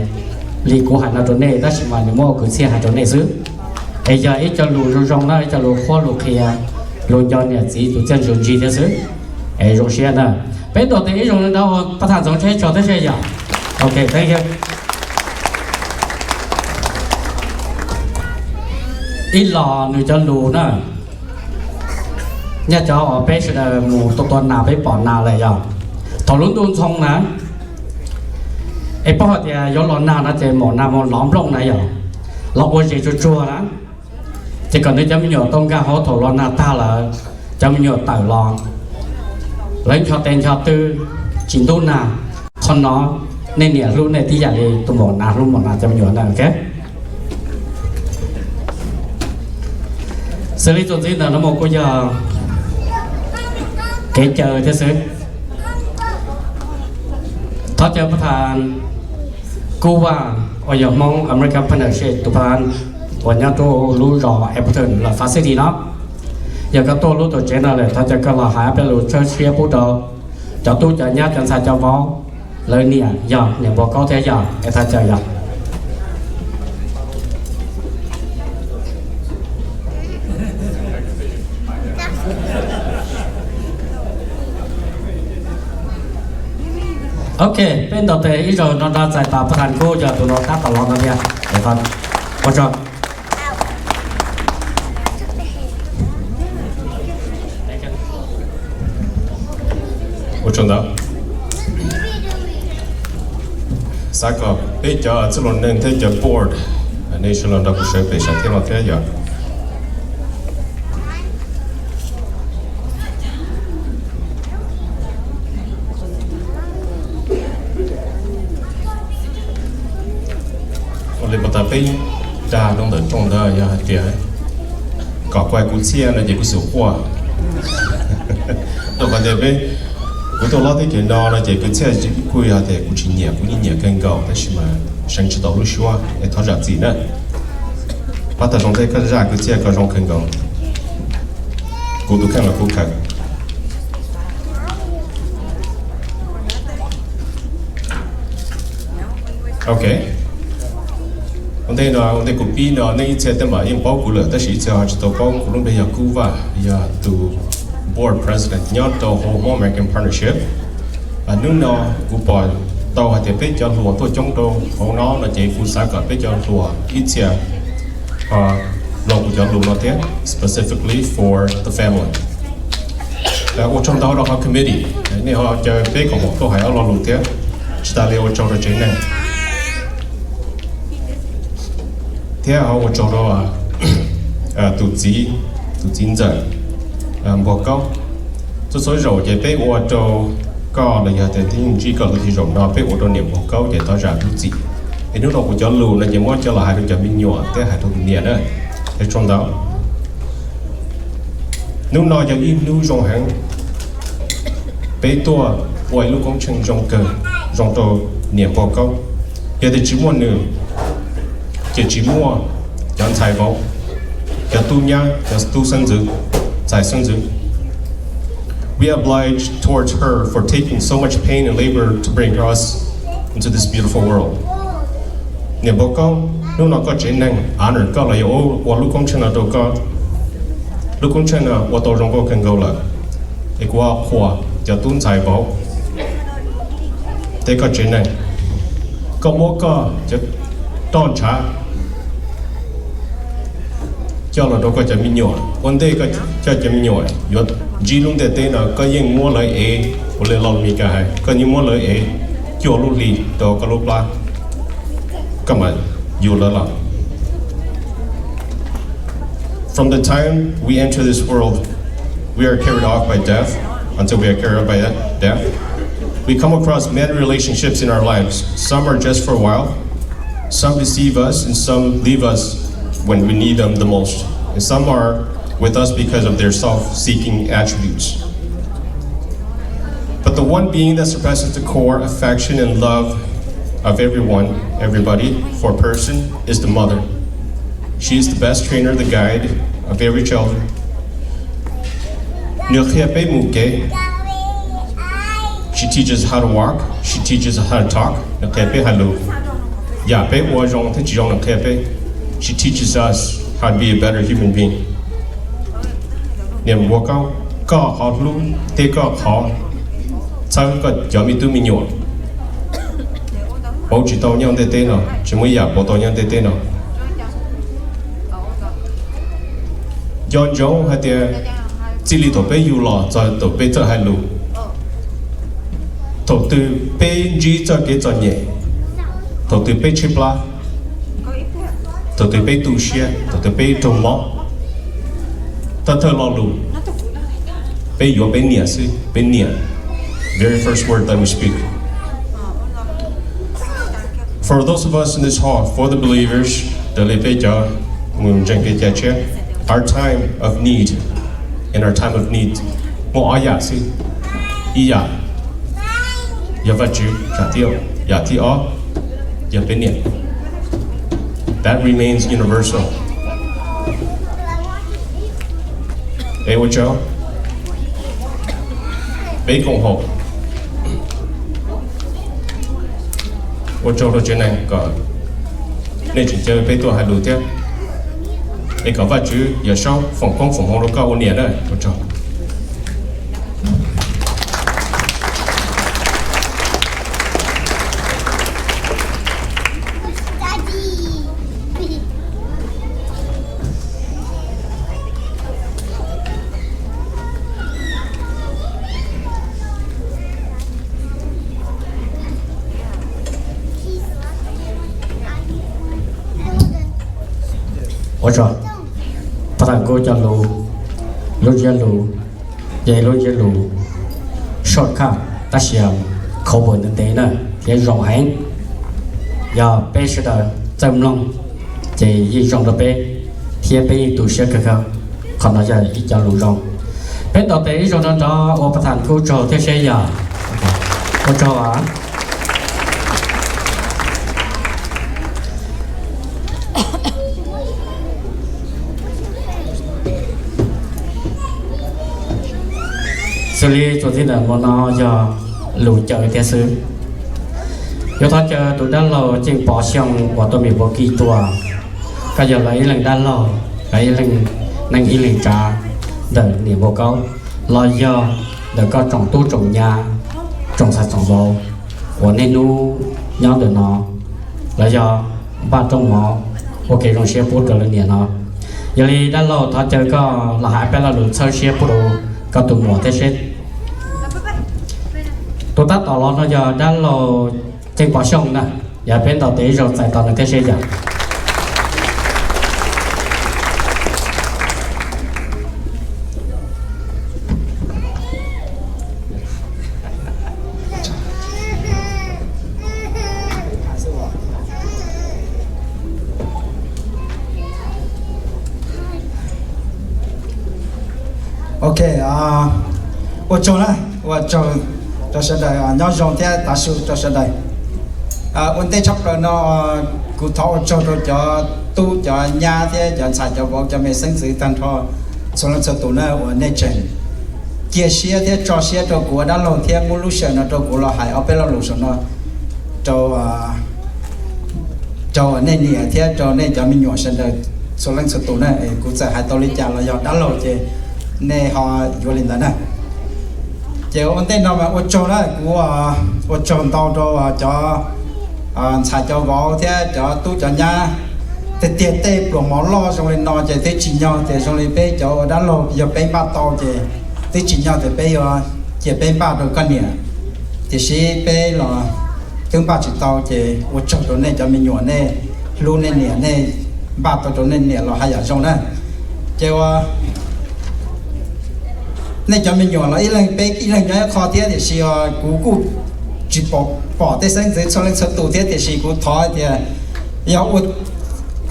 li kuv hais no rau nej tab sis mas nws muab ua kwv txhiaj hais rau nej xwb. Es yog ib co lus zoo zoo na, ib co lus qhuab lus qhia, lus nco niam txiv tus txiaj ntsig ntsig thiab xwb. Es zoo siab na. Peb ntuas tes ib zaug rau pab tham Txoov Ntxeb tso thiab seb yom. Ok, thank you. Ib los nws cov lus na, nyaj cov uas peb sawv daws mus tua tua nas peb pom nas lawm yog, thaum lub ntuj ntxhoo na, es paub hais tias yuav los nag no ces maum nas mus lov nplooj na yog, los ua zes tsuag tsuag na, ces kom nws cov me nyuam tau nkag hauv, thaum los nag tag lawm cov me nyuam tawm los, lawv ncho tes ncho taw tsis ntub nag. Qhov no nej niam hlub nej tib yam li tus maum nas hlub maum nas cov me nyuam ntag. Xws li txuas ntxiv ntawm no mus kuj yog kev caw thiab xwb. Thov caw pab tham Kub Vaj uas yog Hmoob American Partnership tus pab uas nyob rau lub zos Appleton lawm Fab City no. Yog koj tuaj lub tuam tsev no lawm thov caw koj los hais ob peb lus txhawb siab pub rau cov tub cov nyab cov ntxhais cov vauv, lawv niam yog niam npua kaub thiab yog es thov caw yog. Ok, peb ntaus tes ib zaug no nrog txais tos pab tham Kub, yog tus no tab tom los no tiag. Ua tsaug. Ua tsaug ntau. Xav kom peb cov txwj laus neeg thiab cov board, nej sawv los nrog kuv sawv pem sab thiab no thiab yog. Ua li puas tas peb dag rau ntawm rooj ntawd yog hais tias kom kuv hais kwv txhiaj no ces kuv xum quaj. Rau qhov tias peb, kuv tuaj hlob teb chaws no no ces kwv txhiaj kuj yog tias kuv tsis nyiam, kuv yeej nyiam kawg nkaus tab sis mas seev tsis tau lub suab es thov zam txim na. Pab tag zoo tej koj zaj kwv txhiaj koj zoo kawg nkaus. Kuv tus kheej los kuv khaws. Ok. Ua ntej no, ua ntej kuv pib no nej ib txhia tej mam yeej paub kuv lawm tab sis ib txhia ho tsis tau paub. Kuv lub npe yog Kub Vaj, yog tus board president nyob rau hauv Hmong American Partnership. Hnub no kuv pom tau hais tias peb cov hluas tuaj coob rau hauv no no ces kuv xav kom peb cov hluas ib txhia mloog kuv cov lus no thiab, specifically for the family. Ua tsaug ntau rau qhov committee, nej ho caw peb koom haum tuaj hais ob lo lus thiab. Tsis tas li ua tsaug rau tsev neeg thiab ho ua tsaug rau tus txiv, tus txiv ntxawm Npuag Kaub. Txhua txhua zaum ces peb ua rau koj los yog tias tib neeg ntsib koj lub txiv zaum no peb ua rau niam Npuag Kaub ces thov zam lub txim. Es hnub no kuv cov lus no ces muab coj los hais rau cov me nyuam thiab hais rau tus niam na. Es tsaug ntau. Hnub no yog ib hnub zoo heev. Peb tuaj ua ib lub koob tsheej zoo kawg, zoo rau niam Npuag Kaub. Yog tias tsis muaj nws, ces tsis muaj cov ntxhais vauv, cov tub nyab, cov tub xeeb ntxwv, ntxhais xeeb ntxwv. We oblige towards her for taking so much pain and labor to bring us into this beautiful world. Niam Npuag Kaub, hnub no koj tsev neeg honor koj los yog ua lub koob tsheej no rau koj. Lub koob tsheej no ua tau zoo nkauj kawg nkaus lawm, es kuv qhuas cov tub ntxhais vauv thiab koj tsev neeg. Koj muab koj cov roj ntshav coj los rau koj cov me nyuam. Ua ntej koj cov me nyuam yuav ntsib lub ntiaj teb no koj yeej muab lawv ev, ua li lo lus Mis Kas hais, koj yeej muab lawv ev cuaj lub hli rau koj lub plab, koj mam yug lawv los. From the time we enter this world, we are carried off by death until we are carried off by death. We come across many relationships in our lives. Some are just for a while. Some deceive us and some leave us when we need them the most. And some are with us because of their self-seeking attributes. But the one being that surpasses the core affection and love of everyone, everybody, for a person is the mother. She is the best trainer, the guide of every child. Nws qhia peb mus kev. She teaches how to walk. She teaches how to talk. Nws qhia peb hais lus. Yam peb ua zoo thiab tsis zoo nws qhia peb. She teaches us how to be a better human being. Niam Npuag Kaub, koj qhov hlub thiab koj qhov txhawb koj cov me tub me nyuam pauv tsis tau nyob ntiaj teb no, tsis muaj ib yam pauv tau nyob ntiaj teb no. Nco ntsoov hais tias txij li thaum peb yug los txog thaum peb txawj hais lus, thaum twg peb ntsib txoj kev txom nyem, thaum twg peb tshaib plab, thaum twg peb tu siab, thaum twg peb raug mob, thawj thawj lo lus peb yuav peb niam xwb, peb niam. Very first word that we speak. For those of us in this hall, for the believers, raws li peb cov mus ntseeg kev cai tshiab, our time of need, in our time of need, muaj ob yam xwb. Ib yam yog Vajtswv, yam thib, yam thib ob yog peb niam. That remains universal. Es ua tsaug, peb koom haum, ua tsaug rau tsev neeg kom nej tseem caw peb tuaj hais lus thiab. Es kom Vajtswv Yawm Saub foom koob foom hmoov rau koj ua niam na. Ua tsaug. Ua tsaug, pab tag kuv cov lus, lub ntsiab lus, yog ib lub ntsiab lus shortcut tab sis khov ntev ntev na thiab zoo heev. Yog peb sawv daws txawj mloog ces yeej zoo rau peb thiab peb yeej tu siab kawg kawg. Qhov no yog ib co lus zoo. Peb ntaus tes ib zaug nrov nrov ua pas tham kub tsaug thiab seb yog. Ua tsaug. Xws li txuas ntxiv ntawm no yog lus caw thiab xwb. Yuav thov caw tus dab laug Ceej Pov Xyooj uas tuaj Mim Npua Kij tuaj, koj yog lawv ib leeg dab laug, lawv ib leeg neej ib leeg tsav ntawm niam Npua Kaub, los yog ntawm koj tsoom tub tsoom nyab, tsoom ntxhais tsoom vauv uas niaj hnub nyob ntawm no, los yog npaj rooj mov ua kev zoo siab pub rau lawv niam no. Yog li dab laug thov caw koj los hais peb lo lus txhawb siab pub rau koj tus muam thiab seb. Tus tab tom los no yog dab laug Ceej Pov Xyooj na, yog peb ntaus tes ib zaug txais tos nws thiab seb yog. Ok, ua tsaug na, ua tsaug rau sawv daws, nyob zoo thiab tav su rau sawv daws. Ua ntej tshaj plaws no, kuv thov ua tsaug rau cov tub cov nyab thiab cov ntxhais cov vauv cov me xeeb ntxwv tag nrho txhua leej txhua tus na uas nej tseem cia siab thiab tso siab rau kuv ua dab laug thiab muab lub sij hawm no rau kuv los hais ob peb lo lus saum no rau rau nej niam thiab rau nej cov me nyuam sawv daws txhua leej txhua tus na. Kuv txawm hais tau li cas los yog dab laug ces nej ho yuav li ntawd na. Ces ua ntej no mas ua tsaug na, kuv ua tsaug ntau rau cov ntxhais cov vauv thiab cov tub cov nyab. Tiag tiag tej pluas mov loj zoo li no ces twb tsim nyog tias zoo li peb cov ua dab laug yog peb npaj tau ces twb tsim nyog tias peb yuav cia peb npaj rau koj niam, tiam sis peb los twb npaj tsis tau ces ua tsaug rau nej cov me nyuam nej hlub nej niam, nej npaj tau rau nej niam los haj yam zoo na. Ces ua nej cov me nyuam los ib leeg peb ib leeg nyob ib qho thiab tiam sis kuv kuj tsis pom tej xeeb ntxwv txhua leej txhua tus thiab tiam sis kuv thov tias yog ua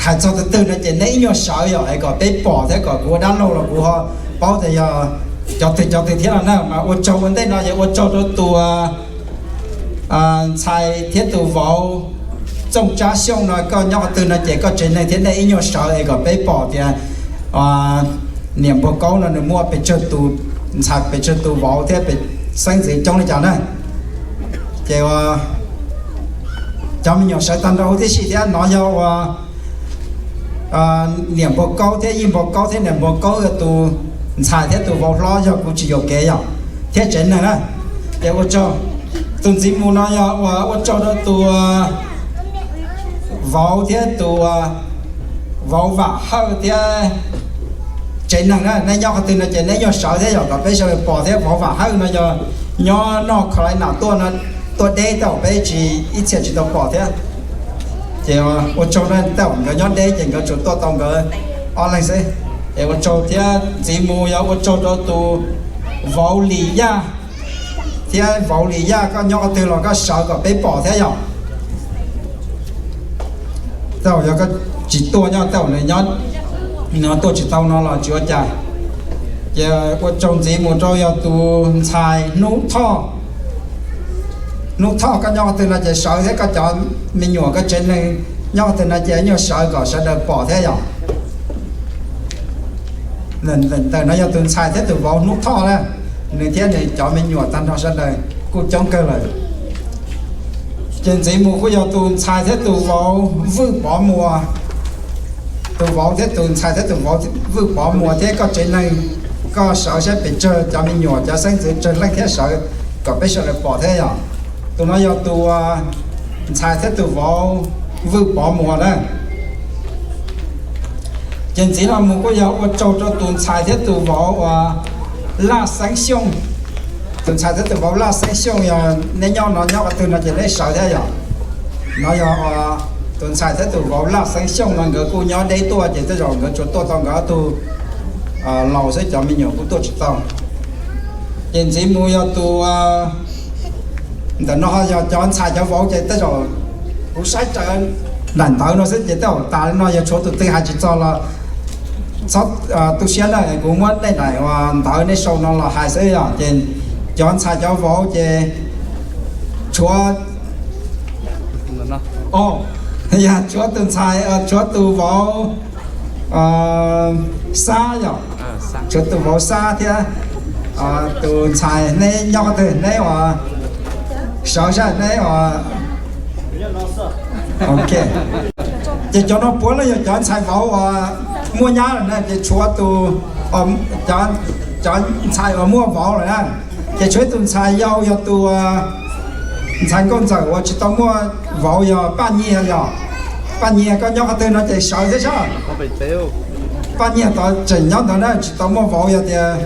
hais txog tus twg no ces nej ib nyuag sawv yom es kom peb pom thiab kom kuv ua dab laug los kuv ho paub tias yog cov twg cov twg thiab no na. Mas ua tsaug ua ntej no yog ua tsaug rau tus ntxhais thiab tus vauv Txooj Tsab Xyooj no koj nyob qhov twg no ces koj tsev neeg thiab nej ib nyuag sawv es kom peb pom tias niam Npua Kaub no nws muaj pes tsawg tus ntxhais pes tsawg tus vauv thiab xeeb ntxwv coob li cas na. Ces cov me nyuam sawv tag nrho huv tib si thiab no yog ua niam Npua Kaub thiab yij Npua Kaub thiab niam Npua Kaub yog tus ntxhais thiab tus vauv hlob yog kuv tsis yuam kev yom, thiab tsev neeg na. Ces ua tsaug, tus ntxiv mus no yog ua ua tsaug rau tus vauv thiab tus vauv Vam Hawj thiab tsev neeg na. Nej nyob qhov twg no ces nej nyuag sawv thiab yom kom peb sawv daws pom thiab. Vauv Vam Hawj no yog nyob noj kho laiv nam tuaj no, tuaj deb tej zaum peb tsis ib txhia tsis tau pom thiab. Ces ua tsaug na, tej zaum nkawd nyob deb ces nkawd tsuas tuaj tau nkawd ob leeg xwb. Es ua tsaug thiab ntxiv mus yog ua tsaug rau tus vauv Lis Yaj thiab vauv Lis Yaj koj nyob qhov twg los koj sawv kom peb pom thiab yom. Tej zaum yog koj tsis tuaj nyob tej zaum nws nyob, nws tuaj tsis tau no los tsis ua cas. Ces ua tsaug ntxiv mus rau yog tus ntxhais Hnub Thoj. Hnub Thoj koj nyob qhov twg no ces sawv thiab koj cov me nyuam koj tsev neeg nyob qhov twg no ces nyuag sawv kom sawv daws pom thiab yom. Ntawm no yog tus ntxhais thiab tus vauv Hnub Thoj na, nws thiab nws cov me nyuam tag nrho sawv daws kuj coob kawg lawm. Ces ntxiv mus kuj yog tus ntxhais thiab tus vauv Vwj Pov Muas. Tus vauv thiab tus ntxhais thiab tus vauv Vwj Pov Muas thiab koj tsev neeg, koj sawv saib pes tsawg cov me nyuam cov xeeb ntxwv tsawg leej thiab sawv kom peb sawv daws pom thiab yom. Tus no yog tus ntxhais thiab tus vauv Vwj Pov Muas na. Ces ntxiv no mus kuj yog ua tsaug rau tus ntxhais thiab tus vauv uas Laj Xeeb Xyooj. Tus ntxhais thiab tus vauv Laj Xeeb Xyooj yog neb nyob no nyob qhov twg no ces neb sawv thiab yom. No yog tus ntxhais thiab tus vauv Laj Xeeb Xyooj no nkawd kuj nyob deb tuaj ces tej zaum nkawd tsuas tuaj tau nkawd ob tug laus xwb, cov me nyuam kuj tuaj tsis tau. Ces ntxiv mus yog tus, ntawm no yog cov ntxhais cov vauv ces tej zaum kuv saib raws daim ntawv no xwb ces tej zaum tas li no yog tshuav tus twg hais tsis txog los Txhob tu siab na, kuv muab nej daim ntawv nej sau no los hais xwb yom. Ces cov ntxhais cov vauv ces tshuav, tshuav tus ntxhais, tshuav tus vauv Xab yom, tshuav tus vauv Xab thiab tus ntxhais, neb nyob qhov twg, neb ua, sawv saib neb ua. Ok, ces cov no puav leej yog cov ntxhais vauv uas muaj nyab lawm na, ces tshuav tus, cov ntxhais uas muaj vauv lawm na, ces tshuav ib tus ntxhais yau yog tus ntxhais nkauj ntxawm uas tsis tau muaj vauv yog Paj Nyiag yom. Paj Nyiag koj nyob qhov twg no ces sawv thiab sab. Paj Nyiag tod tseem nyob ntawd na, tsis tau muaj vauv, yog tias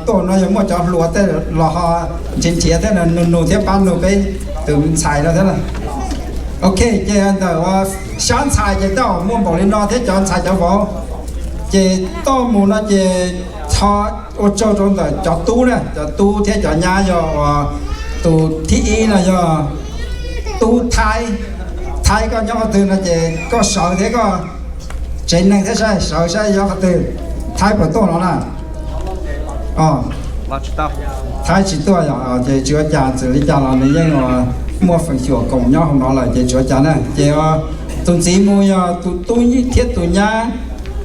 tuaj no yog muaj cov hluas tej los ho nrhiav nrhiav thiab nug nug thiab pab nug peb tus ntxhais no thiab. Ok, ces ntawm sab ntxhais ces tej zaum muaj npaum li no thiab cov ntxhais cov vauv. Ces toj mus no ces thov ua tsaug rau ntawm cov tub na, cov tub thiab cov nyab yog uas tus thib ib no yog tub Thaib. Thaib koj nyob qhov twg no ces koj sawv thiab koj tsev neeg thiab saib, sawv saib nyob qhov twg. Thaib puas tuaj no na? Thaib tsis tuaj yom, ces tsis ua cas, txawm li cas los nws yeej muaj feem xyuam koom nyob hauv no lawm ces tsis ua cas na. Ces tus ntxiv mus yog tus tub thiab tus nyab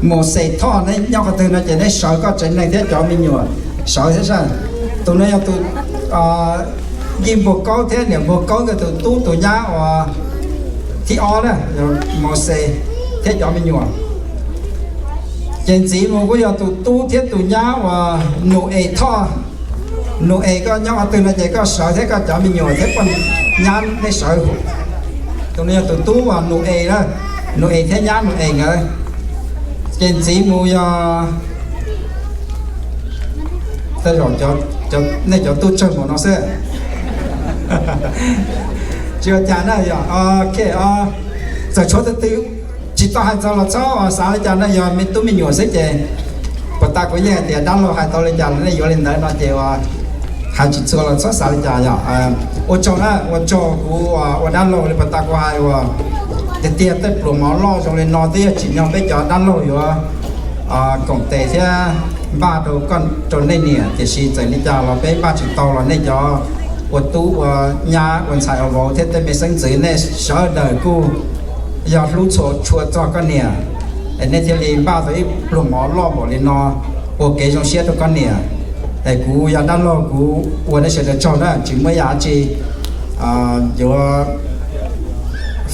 Mauxes Thoj, neb nyob qhov twg no ces neb sawv koj tsev neeg thiab cov me nyuam sawv thiab saib. Tus no yog tus Yij Npuag Kaub thiab Niam Npuag Kaub nkawd tus tub tus nyab uas thib ob na, Mauxes thiab cov me nyuam. Ces ntxiv mus kuj yog tus tub thiab tus nyab uas Nus Es Thoj. Nus Es koj nyob qhov twg no ces koj sawv thiab koj cov me nyuam thiab poj nyab neb sawv. Tus no yog tus tub uas Nus Es na, Nus Es thiab nyab Nus Es nkawd. Ces ntxiv mus yog, tej zaum nej cov tub tsawg mus no xwb. Tsis ua cas na yom, ok. Txawm tshuav tus twg tsis tau hais txog los txhob xav li cas na, yog me tub me nyuam xwb ces puas tas kuv yeej hais tias dab laug hais tau li cas los nej yuav li ntawd no ces hais tsis txhua los txhob xav li cas yom. Ua tsaug na, ua tsaug kuv ua dab laug li puas tas kuv hais uas tiag tiag tej pluas mov loj zoo li no twb yog tsim nyog peb cov dab laug yuav koom tes thiab npaj rau koj rau nej niam, tiam sis txawm li cas los peb npaj tsis tau los nej cov ua tub ua nyab ua ntxhais ua vauv thiab tej me xeeb ntxwv nej sawv daws kuj yog hlub txhua tshua txog koj niam, es nej thiaj li npaj tau ib pluag mov loj npaum li no ua kev zoo siab rau koj niam. Es kuv yog dab laug kuv ua nej sawv daws tsaug na, tsis muaj ib yam dab tsi yuav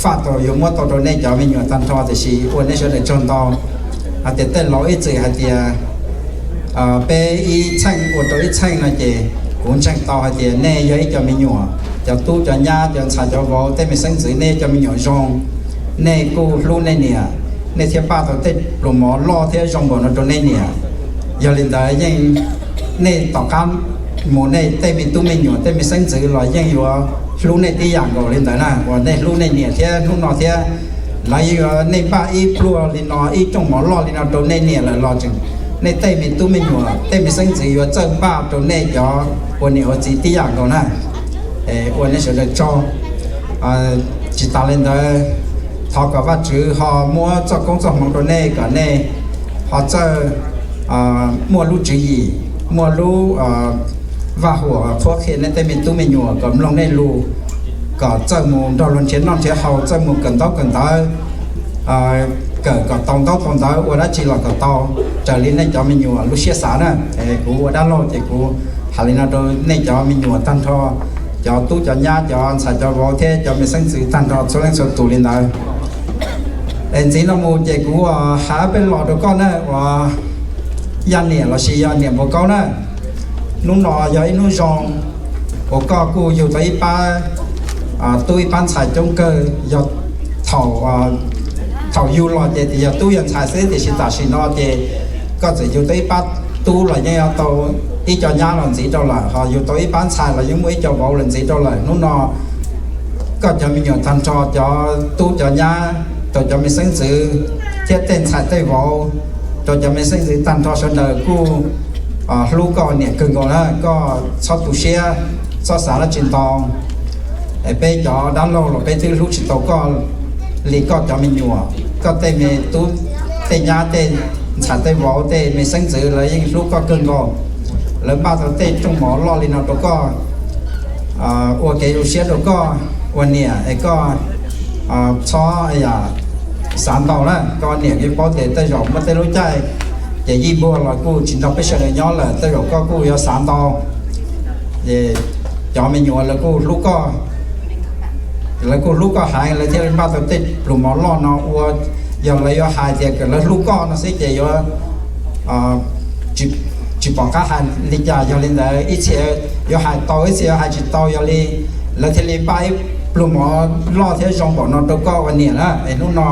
faj tau yuav muab tau rau nej cov me nyuam tag nrho, tiam sis ua nej sawv daws tsaug ntau. Hais tias tej laus ib txwm hais tias peb ib txheej ua rau ib txheej no ces kuv ntseeg tau hais tias nej yog ib co me nyuam, cov tub cov nyab cov ntxhais cov vauv tej me xeeb ntxwv nej cov me nyuam zoo, nej kuj hlub nej niam, nej thiaj npaj tau tej pluas mov loj thiab zoo npaum no rau nej niam. Yog li ntawd yeej nej tom qab mus nej tej me tub me nyuam tej me xeeb ntxwv los yeej yuav hlub nej tib yam nkaus li ntawd na, uas nej hlub nej niam thiab hnub no thiab lawv yuav nej npaj ib pluag li no ib rooj mov loj li no rau nej niam lawm los tseem nej tej me tub me nyuam tej me xeeb ntxwv yuav txawj npaj rau nej cov ua niam ua txiv tib yam nkaus na. Ua nej sawv daws tsaug. Tsis tas li ntawd, thov kom Vajtswv ho muab txoj koob txoj hmoov rau nej kom nej ho txawj muaj lub tswv yim, muaj lub vaj huam qhuab qhia nej tej me tub me nyuam kom mloog nej lus, kom txawj mus nrog luag nrhiav noj nrhiav haus, txawj mus kawm ntaub kawm ntawv, kawm kom tau ntaub tau ntawv ua dab tsi los kom tau raws li nej cov me nyuam lub siab xav na. Kuv ua dab laug ces kuv hais li no rau nej cov me nyuam tag nrho, cov tub cov nyab cov ntxhais cov vauv thiab cov me xeeb ntxwv tag nrho txhua leej txhua tus li ntawd. Es ntxiv no mus ces kuv hais peb lo rau koj na uas yog niam lossis yog niam npua kaub na. Hnub no yog ib hnub zoo uas koj kuj yug tau ib pab tub ib pab ntxhais coob kawg. Yog thaum yug los ces yog tub yog ntxhais xwb, tiam sis tam sim no ces koj txawm yug tau ib pab tub los yeej yuav tau ib co nyab los ntxiv rau lawm, ho yug tau ib pab ntxhais los yeej muaj ib co vauv los ntxiv rau lawm. Hnub no koj cov me nyuam tag nrho, cov tub cov nyab, rau cov me xeeb ntxwv thiab tej ntxhais tej vauv, rau cov me xeeb ntxwv tag nrho sawv daws kuj hlub koj niam kawg nkaus na. Koj txhob tu siab, txhob xav dab tsi ntau. Peb cov dab laug los peb twb hlub tsis tau koj li koj cov me nyuam, koj tej me tub tej nyab tej ntxhais tej vauv tej me xeeb ntxwv lawv yeej hlub koj kawg nkaus. Lawv npaj tau tej rooj mov loj li no rau koj, ua kev zoo siab rau koj ua niam es koj txhob xav ntau na. Koj niam yeej paub tias tej zaum muaj tej lub caij ces yij npuag los kuj tsis nrog peb sawv daws nyob lawm, tej zaum koj kuj yuav xav ntau. Cov me nyuam lawv kuj hlub koj, lawv kuj hlub koj heev, lawv thiaj li npaj tau tej pluas mov loj no ua. Yog lawv yuav hais tias lawv hlub koj no xwb ces yuav tsis pom qab hais li cas. Yog li ntawd ib txhia yuav hais tau, ib txhia yuav hais tsis tau, yog li lawv thiaj li npaj ib pluas mov loj thiab zoo npaum no rau koj ua niam na. Es hnub no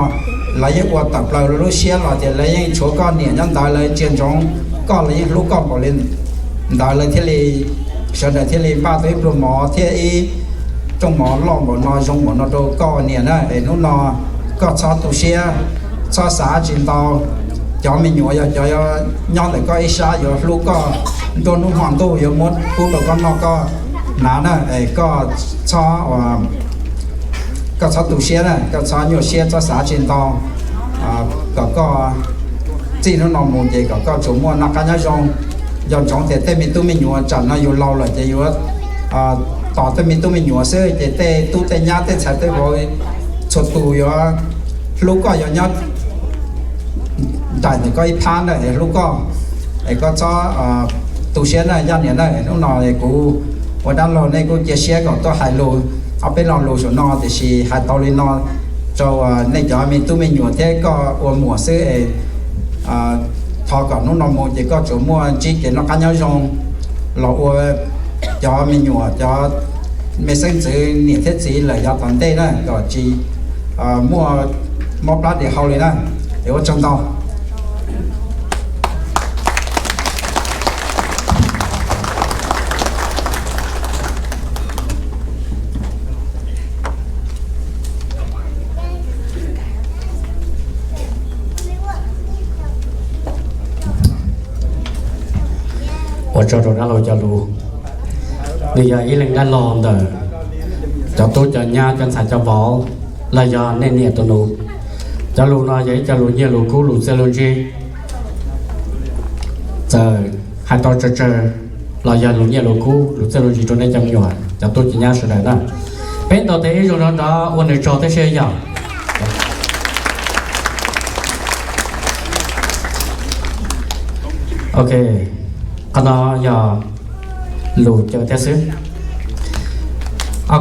lawv yeej ua tawm plaws lub siab los tias lawv yeej tshuav koj niam nyob ntawd, lawv ntsia ntsoov koj, lawv yeej hlub koj npaum li ntawd, lawv thiaj li, sawv daws thiaj li npaj tau ib pluas mov thiab ib rooj mov loj npaum no zoo npaum no rau koj ua niam na. Es hnub no koj txhob tu siab, txhob xav tsis ntau. Cov me nyuam yog cov nyob ntawm koj ib sab yuav hlub koj nruab hnub hmo ntuj, yuav muab pub rau koj noj koj hnav na. Es koj txhob koj txhob tu siab na, koj txhob nyuaj siab, txhob xav tsis ntau, kom koj txij hnub no mus ces kom koj tsuas muaj noj qab nyob zoo. Nco ntsoov tias tej me tub me nyuam tsam no yus laus lawm ces yuav tos tej me tub me nyuam xwb, ces tej tub tej nyab tej ntxhais tej vauv txhua tus yuav hlub koj, yuav nyob nraim ntawm koj ib phab ntawm es hlub koj. Es koj txhob tu siab na Yaj niam na. Hnub no kuv ua dab laug nej kuj cia siab kom tuaj hais lus ob peb lo lus saum no, tiam sis hais tau li no rau nej cov me tub me nyuam thiab koj ua muam xwb es thov kom hnub no mus ces koj tsuas muaj ntsib kev noj qab nyob zoo los ua cov me nyuam, cov me xeeb ntxwv niam thiab txiv lawm yav tom ntej na, kom tsis muaj mob plab dim hau li na. Es ua tsaug ntau. Ua tsaug rau dab laug cov lus. Nws yog ib leeg dab laug ntawm cov tub cov nyab cov ntxhais cov vauv los yog nej niam tus nus. Cov lus no yog ib co lus nyiaj lus kub lus txiaj lus ntsig. Txawm hais tau tsawg tsawg los yog lus nyiaj lus kub lus txiaj lus ntsig rau nej cov me nyuam cov tub cov nyab sawv daws na. Peb ntaus tes ib zaug nrov nrov ua nws tsaug tib si yom. Ok, qhov no yog lus caw thiab xwb.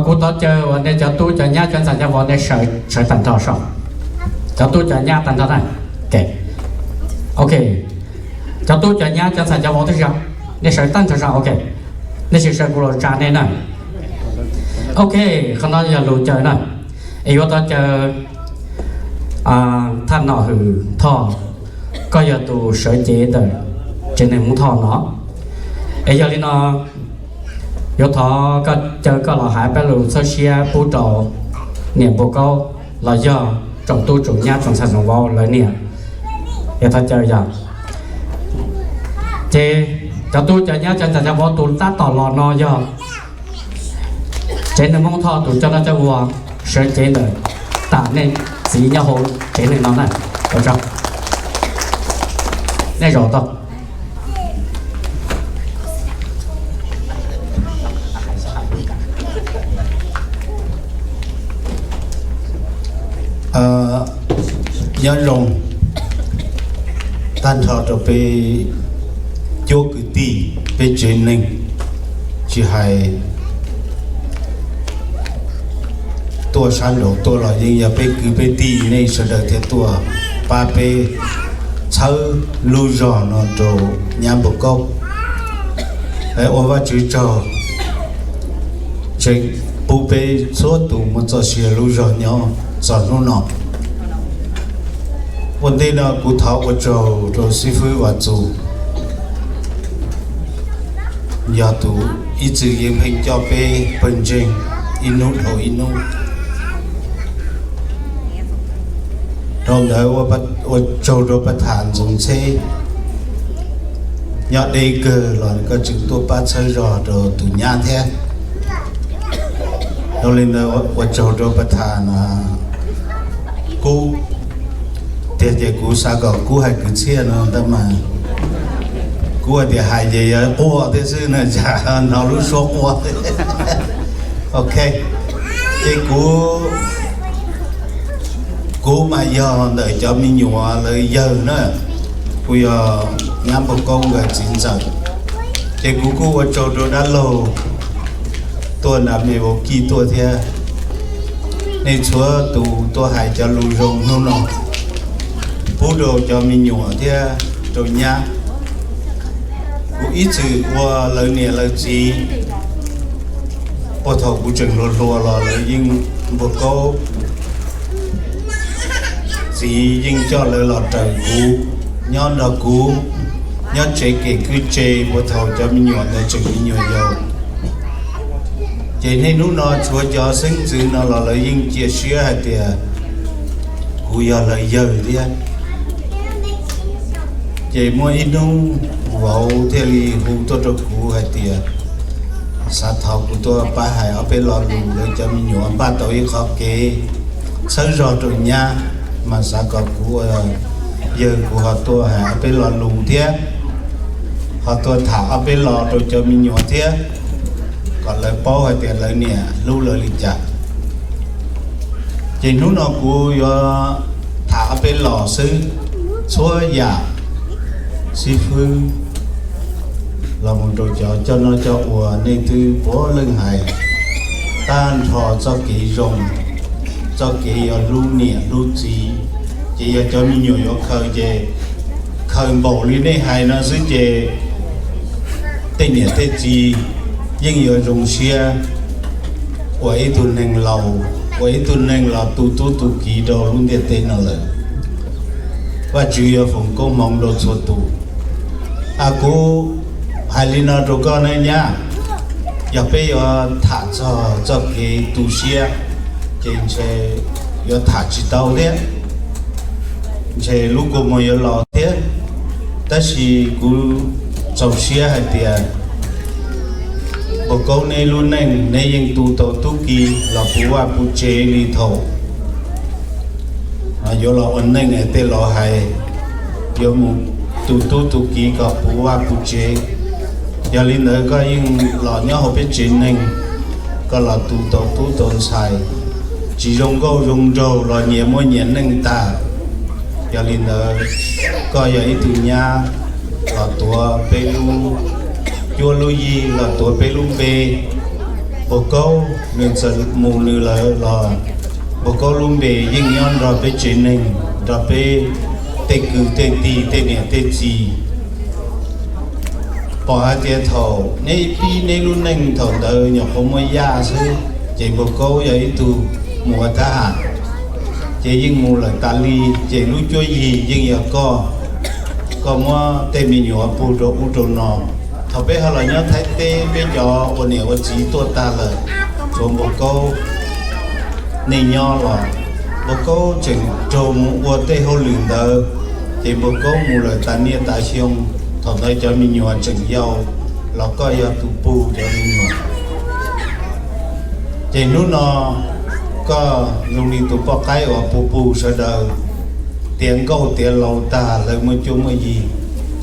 Kuv thov caw uas nej cov tub cov nyab cov ntxhais cov vauv nej sawv tag nrho saum. Cov tub cov nyab tag nrho na. Ok, cov tub cov nyab cov ntxhais cov vauv twb sawv, nej sawv tag nrho saum. Ok, nej sim sawv kuv los tsa nej na. Ok, qhov no yog lus caw na. Es yuav thov caw Thaj Nom Hwm Thoj, koj yog tus sawv cev ntawm tsev neeg Hmoob Thoj no. Es yog li no, yuav thov koj caw koj los hais peb lus txhawb siab pub rau niam Npua Kaub los yog tsoom tub tsoom nyab tsoom ntxhais tsoom vauv lawv niam. Es thov caw yog, ces cov tub cov nyab cov ntxhais cov vauv tus tab tom los no yog tsev neeg Hmoob Thoj tus coj noj coj ua sawv cev ntawm tam nej txiv nyob hauv tsev neeg no na. Nej zaum tau. Nyob zoo tag nrho rau peb cuab kwv tij peb tsev neeg, tsis hais tuaj sab nraud tuaj los yeej yog peb kwv peb tij, nej sawv daws thiaj tuaj pab peb txhawb lub zog no rau nyab Npua Kaub. Ua Vajtswv tsaug, tseem pub peb txhua tus muaj txoj sia lub zog nyob txog hnub no. Ua ntej no kuv thov ua tsaug rau xib fwb Vam Txus, yog tus ib txwm yeej pheej coj peb pawg ntseeg ib hnub dhau ib hnub. Dhau ntawd ua tsaug rau Paj Tham Ntxoov Ntxheb, nyob deb kawg los koj tseem tuaj pab txhawb zog rau tus nyab thiab. Dhau li ntawd ua tsaug rau Paj Tham Kub, Tiag ces kuv xav kom Kub hais kwv txhiaj no ntag mas, Kub hais tias hais ces yog quaj thiab xwb na, cas hnov lub suab quaj. Ok, ces kuv, kuv mas yog ntawm cov me nyuam lawv yawg na, kuv yog nyab Npauj Kaub nkawd txiv ntxawm, ces kuv kuj ua tsaug rau dab laug tuaj nram me vauv kij tuaj thiab. Nej txhua tus tuaj hais cov lus zoo hnub no pub rau cov me nyuam thiab rau nyab. Kuv ib txwm ua lawv niam lawv txiv, puag thaum kuv tseem hluas hluas los lawv yeej, Npauj Kaub txiv yeej coj lawv los raws kuv, nyob nrog kuv, nyob tsev kem kwj tse, puag thaum cov me nyuam ntawd tseem me nyuam yaus. Ces niaj hnub no tshuav cov xeeb ntxwv no los lawv yeej cia siab hais tias kuv yog lawv yawg thiab. Ces muaj ib hnub vauv thiaj li hu tuaj rau kuv hais tias xav thov kuv tuaj pab hais ob peb lo lus, lawv cov me nyuam npaj tau ib qho kev txhawb zog rau nyab, mas xav kom kuv ua yawg kuv ho tuaj hais ob peb lo lus thiab, ho tuaj tham ob peb lo rau cov me nyuam thiab, kom lawv paub hais tias lawv niam hlub lawv li cas. Ces hnub no kuv yuav tham ob peb lo xwb, txhua yam xib fwb los mus rau cov coj noj coj ua nej twb puav leej hais tag nrho txoj kev zoo, txoj kev yuav hlub niam hlub txiv. Ces yog cov me nyuam yuav khaws ces khaws npaum li nej hais no xwb ces tej niam tej txiv yeej yuav zoo siab ua ib tug neeg laus, ua ib tug neeg los tu tub tu kiv rau lub ntiaj teb no lawm. Vajtswv yuav foom koob hmoov rau txhua tus. A kuv hais li no rau koj ne nyab, yog peb yuav tham txog txoj kev tu siab ces ntshe yuav tham tsis tau thiab, ntshe lub kua muag yuav los thiab. Tab sis kuv txaus siab hais tias Npauj Kaub neb lub neej neb yeej tu tau tub ki los puv vaj puv tsev li thaum yuav los ua neej es tej laus hais yuav mus tu tub tu kiv kom puv vaj puv tsev. Yog li ntawd koj yeej los nyob hauv peb tsev neeg, koj los tu tau tub tau ntxhais, tsis zoo nkauj zoo nraug los nyias muaj nyias neej tag. Yog li ntawd koj yog ib tug nyab los tuav peb lub cuab lub yig, los tuav peb lub npe. Npauj Kaub nws txawm mus nws lawm los Npauj Kaub lub npe yeej nyob nrog peb tsev neeg, nrog peb tej kwv tej tij tej niam tej txiv. Pom hais tias thaum neb pib neb lub neej thaum ntawd nyuam qhuav muaj yaj xwb, ces Npauj Kaub yog ib tug mus ua thab ham, ces yeej mus lawm tas li, ces lub cuab yig yeej yog koj. Koj muab tej me nyuam pug rau ub rau no. Thaum peb ho los nyob Thaib teb, peb cov ua niam ua txiv tuaj tag lawm, tshuav Npauj Kaub nej nyob los Npauj Kaub tseem raug mus ua tej hauj lwm ntawd, ces Npauj Kaub mus lawm tas niaj tas xyoo. Thaum ntawd cov me nyuam tseem yau los koj yog tus pug cov me nyuam. Ces hnub no koj zoo li tus poj qaib uas pug pug sawv daws tiav nkauj tiav laus tag lawv muaj cuab muaj yig,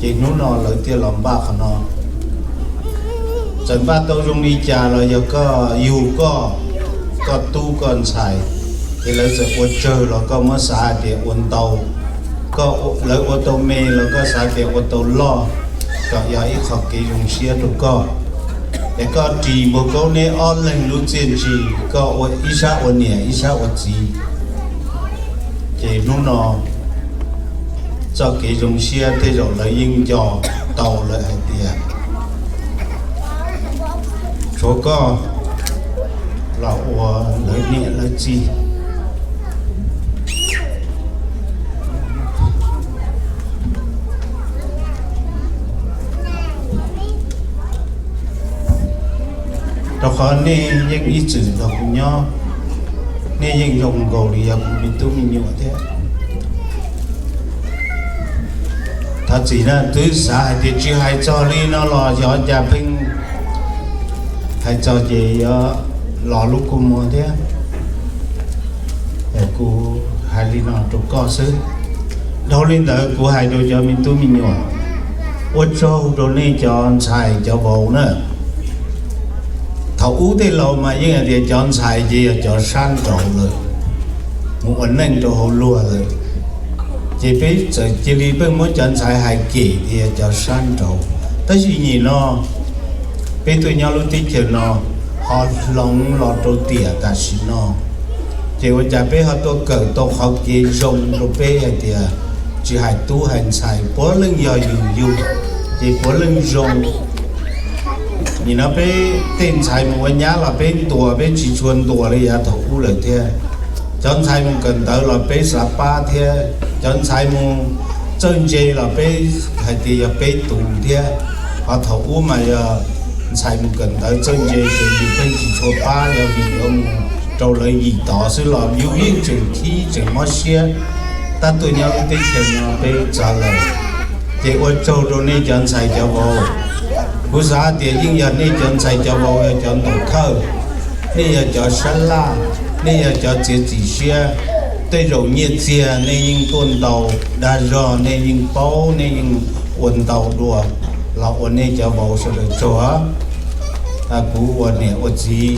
ces hnub no lawv thiaj los npaj qhov no. Txawm npaj tau zoo li cas los yog koj yug koj, koj tub koj ntxhais, ces lawv txawm ua tsawg los koj muab xav hais tias ua ntau, koj, lawv ua tau me los koj xav tias ua tau loj, kom yog ib qho kev zoo siab rau koj. Es koj ris Npauj Kaub neb ob leeg lub txiaj ntsig, koj ua ib sab ua niam ib sab ua txiv. Ces hnub no txoj kev zoo siab tej zaum lawv yeej nco tau lawm hais tias tshuav koj los ua lawv niam lawv txiv. Rau qhov nej yeej ib txwm nrog kuv nyob, nej yeej zoo nkaus li yog kuv me tub me nyuam thiab. Thov txim na, twb xav hais tias tsis hais txog li no los xyov cas pheej hais txog ces yuav los lub kua muag thiab. Es kuv hais li no rau koj xwb. Dhau li ntawd kuv hais rau cov me tub me nyuam, ua tsaug rau nej cov ntxhais cov vauv na. Thaum ub tej laus mas yeej hais tias cov ntxhais ces yog cov sab nraud lawm, mus ua neej rau hauv luag lawm, ces peb txawm cia li pheej muab cov ntxhais hais kem tias cov sab nraud. Tab sis nim no peb tuaj nyob lub teb chaws no ho hloov los rau tiam tam sim no, ces ua cas peb ho tuaj kawm tau qhov kev zoo rau peb hais tias tsis hais tub hais ntxhais puav leej yog yus yug, ces puav leej zoo. Nim no peb tej ntxhais mus ua nyab los peb ntuas, peb tsis tshua ntuas li yav thaum ub lawm thiab. Cov ntxhais mus kawm ntawv los peb xav pab thiab, cov ntxhais mus txawj ntse los peb hais tias yog peb tus thiab. Ho thaum ub mas yog ntxhais mus kawm ntawv txawj ntse ces yus pheej tsis tshua pab, yog vim yuav mus rau lawv yim tod xwb los yus yeej tseem khib tseem mob siab. Tab tuaj nyob lub teb chaws no peb txawv lawm, ces ua tsaug rau nej cov ntxhais cov vauv. Kuv xav tias yeej yog nej cov ntxhais cov vauv yog cov ntaus thawj, nej yog cov sab laj, nej yog cov txiav txim siab. Tej zaum nyiaj txiag nej yeej tuaj ntau, dag zog nej yeej paub, nej yeej ua ntau dua los ua nej cov vauv sawv daws tsaug. Kuv ua niam ua txiv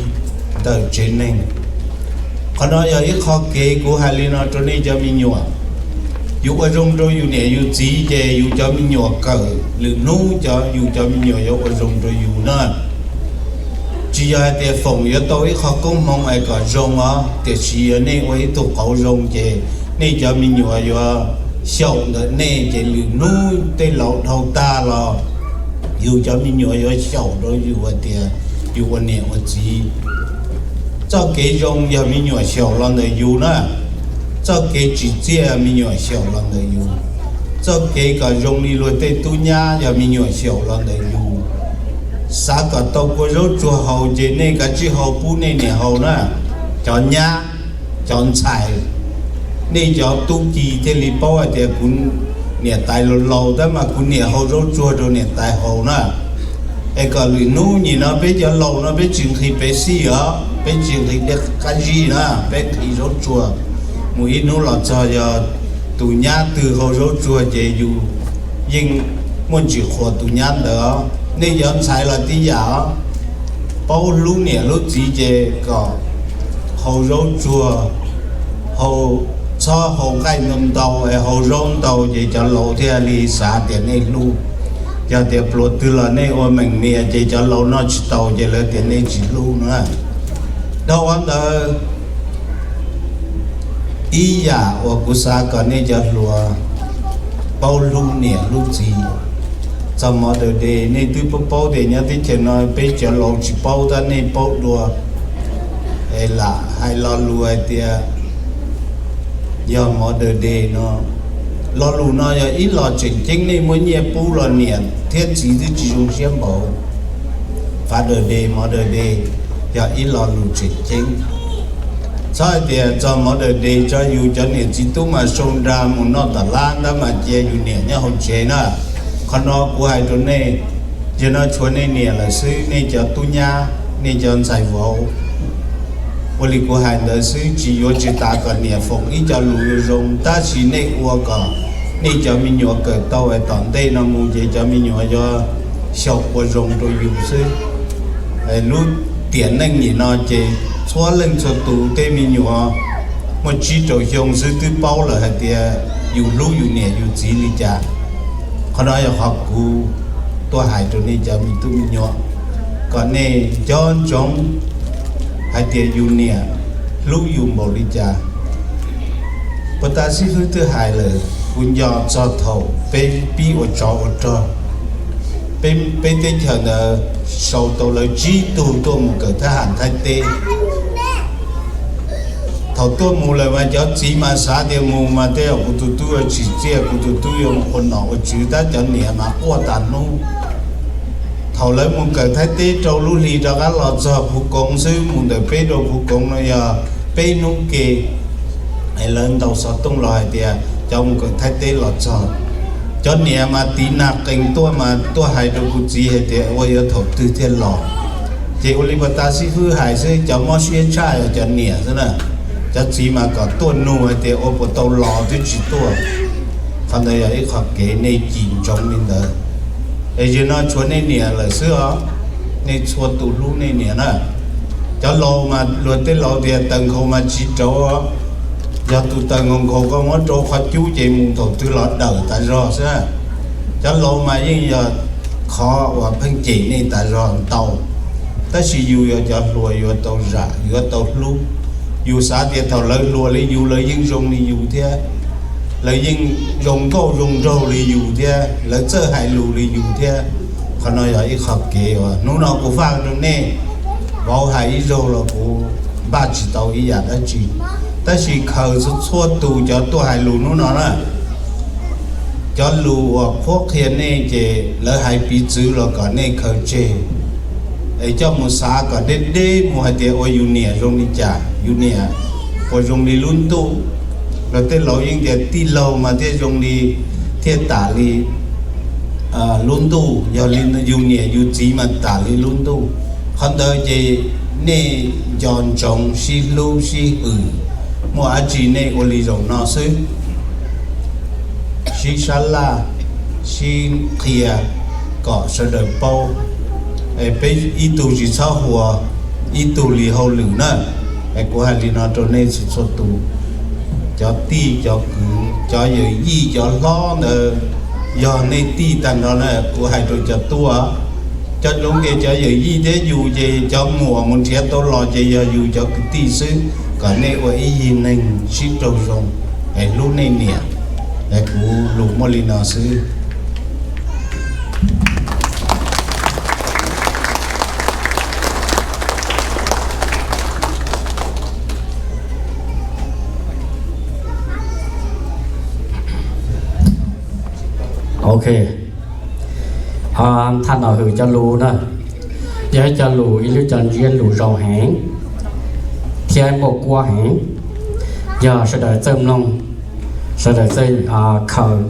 ntawm tsev neeg, qhov no yog ib qho kev kuv hais li no rau nej cov me nyuam. Yus ua zoo rau yus niam yus txiv ces yus cov me nyuam kawm lwm hnub cov yus cov me nyuam yuav ua zoo rau yus na. Tsis yog hais tias Foom yuav tau ib qho koob hmoov es kom zoo os, tiam sis yog nej ua ib tug qauv zoo ces nej cov me nyuam yuav xyaum ntawm nej, ces lwm hnub tej laus dhau tag los yus cov me nyuam yuav xyaum rau yus hais tias yus ua niam ua txiv. Txoj kev zoo yog me nyuam xyaum los ntawm yus na, txoj kev tsim txiaj me nyuam xyaum los ntawm yus. Txoj kev kom zoo li luag tej tub nyab yog me nyuam xyaum los ntawm yus. Xav kom tau kua zaub tsuag haus ces nej kav tsij hau pub nej niam haus na, cov nyab, cov ntxhais. Nej cov tub ki thiaj li paub hais tias kuv niam tais laus laus tab mas kuv niam hau zaub tsuag rau niam tais haus na. Es kom lwm hnub nim no peb cov laus no peb tsis nqhis Pepsi os, peb tsis nqhis dej qab zib na, peb nqhis zaub tsuag. Mus ib hnub los txog yog tus nyab twg hau zaub tsuag ces yus yeej muaj ntsis qhuas tus nyab ntawd os. Nej cov ntxhais los tib yam os, paub hlub niam hlub txiv ces kom hau zaub tsuag, hau, txhob hau nqaij ntau ntau es hau zaub ntau ces cov laus thiaj li xav tias nej hlub. Yog tias pluas twg los nej ua meem mias ces cov laus noj tsis tau ces lawv tias nej tsis hlub na. Dhau qhov ntawd, ib yam uas kuv xav kom nej cov hluas paub hlub niam hlub txiv. Txog Mother's Day nej twb paub paub tias nyob teb chaws no peb cov laus tsis paub tab nej paub dua, es lam hais lo lus hais tias yog Mother's Day no. Lo lus no yog ib lo tseem ceeb, nej muab nyiaj pub los niam thiab txiv twb tsis zoo siab npaum. Father's Day, Mother's Day yog ib lo lus tseem ceeb. Txhob hais tias txog Mother's Day tso yus cov niam txiv tub mas sau nra mus noj tom lab ntab mas cia yus niam nyob hauv tsev na. Qhov no kuv hais rau nej, yog no tshuav nej niam lawm xwb, nej cov tub nyab, nej cov ntxhais vauv, ua li kuv hais ntawd xwb tsis yuav tsis tas kom niam foom ib co lus zoo zoo, tab sis nej ua kom nej cov me nyuam kawm tau es tom ntej no mus ces cov me nyuam yuav xyaum ua zoo rau yus xwb. Lub tiam neej nim no ces txhua leej txhua tus tej me nyuam muaj tsib rau xyoo xwb twb paub lawm hais tias yus hlub yus niam yus txiv li cas. Qhov no yog qhov kuv tuaj hais rau nej cov me tub me nyuam, kom nej nco ntsoov hais tias yus niam hlub yus npaum li cas. Puag ta xib fwb twb hais lawm, kuv nco txog thaum peb pib ua tsov ua rog, peb teb chaws ntawd sau tau lawv tsib tug tuaj mus kawm thab ham Thaib teb. Thaum tuaj mus lawm mas cov txiv mas xav tias mus mas tej zaum kuv tus tub yuav tsim txiaj, kuv tus tub yuav mus ua nom ua tswv, tab cov niam mas quaj tas hnub. Thaum lawv mus kawm Thaib teb rau lub hli rov qab los txog Phuv Koov xwb, mus ntawm peb rau Phuv Koov no yog peb hnub ke, es lawv ntaus xov tooj los hais tias cov mus kawm Thaib teb los txog. Cov niam mas tiv nag qees tuaj mas tuaj hais rau kuv txiv hais tias ua yuav thaum twg thiaj los. Ces ua li puag ta xib fwb hais xwb, cov mob siab tshaj yog cov niam xwb na. Cov txiv mas kom tuaj nug hais tias ua puas tau los twb tsis tuaj. Qhov ntawd yog ib qho kev nej cim ntsoov li ntawd. Es yog no tshuav nej niam lawm xwb os, nej txhua tus hlub nej niam na. Cov laus mas luag tej laus tias taws nkhaus mas tsis rauv, yog tus taws nkhaus nkhaus koj muab rau qhov cub ces mus thaum twg los dawm tas zog xwb. Cov laus mas yeej yog qhov uas pheej cem nej tas zog ntau, tab sis yus yog cov hluas yuav tau zam yuav tau hlub. Yus xav tias thaum lawv hluas li yus lawv yeej zoo li yus thiab, lawv yeej zoo nkauj zoo nraug li yus thiab, lawv txawj hais lus li yus thiab. Qhov no yog ib qho kev uas hnub no kuv faj rau nej. Vauv hais ib zaug los kuv npaj tsis tau ib yam dab tsi, tab sis khaws txhua tus cov tuaj hais lus hnub no na, cov lus uas qhuab qhia nej ces lawv hais piv txwv los kom nej khaws tseg, es coj mus xav kom deb deb mus hais tias ua yus niam zoo li cas, yus niam puas zoo li lub ntuj. Los tej laus yeej tias tij laug mas thiaj zoo li, thiaj tam li lub ntuj, yog li yus niam yus txiv mas tam li lub ntuj. Qhov ntawd ces nej nco ntsoov sib hlub sib hwm, muaj dab tsi nej ua li zaum no xwb, sib sab laj, sib qhia kom sawv daws paub. Peb ib tug tsis txhob huas ib tug li hauj lwm na. Es kuv hais li no rau nej txhua txhua tus, cov tij cov kwv, cov yawm yij cov hlob ntawd, yog nej tij tag nrho na. Kuv hais rau cov tub, cov zoo tias cov yawm yij thiab yus ces cov muam mus nrhiav tau los ces yog yus cov kwv tij xwb, kom nej ua ib yig neeg sib raug zoo, es hlub nej niam. Es kuv lus muaj li no xwb. Ok, thaj Nom Hwm cov lus na, yog ib co lus, ib lub cov ntsiab lus zoo heev thiab muaj kuab heev. Yog sawv daws txawj mloog, sawv daws txawj khaws,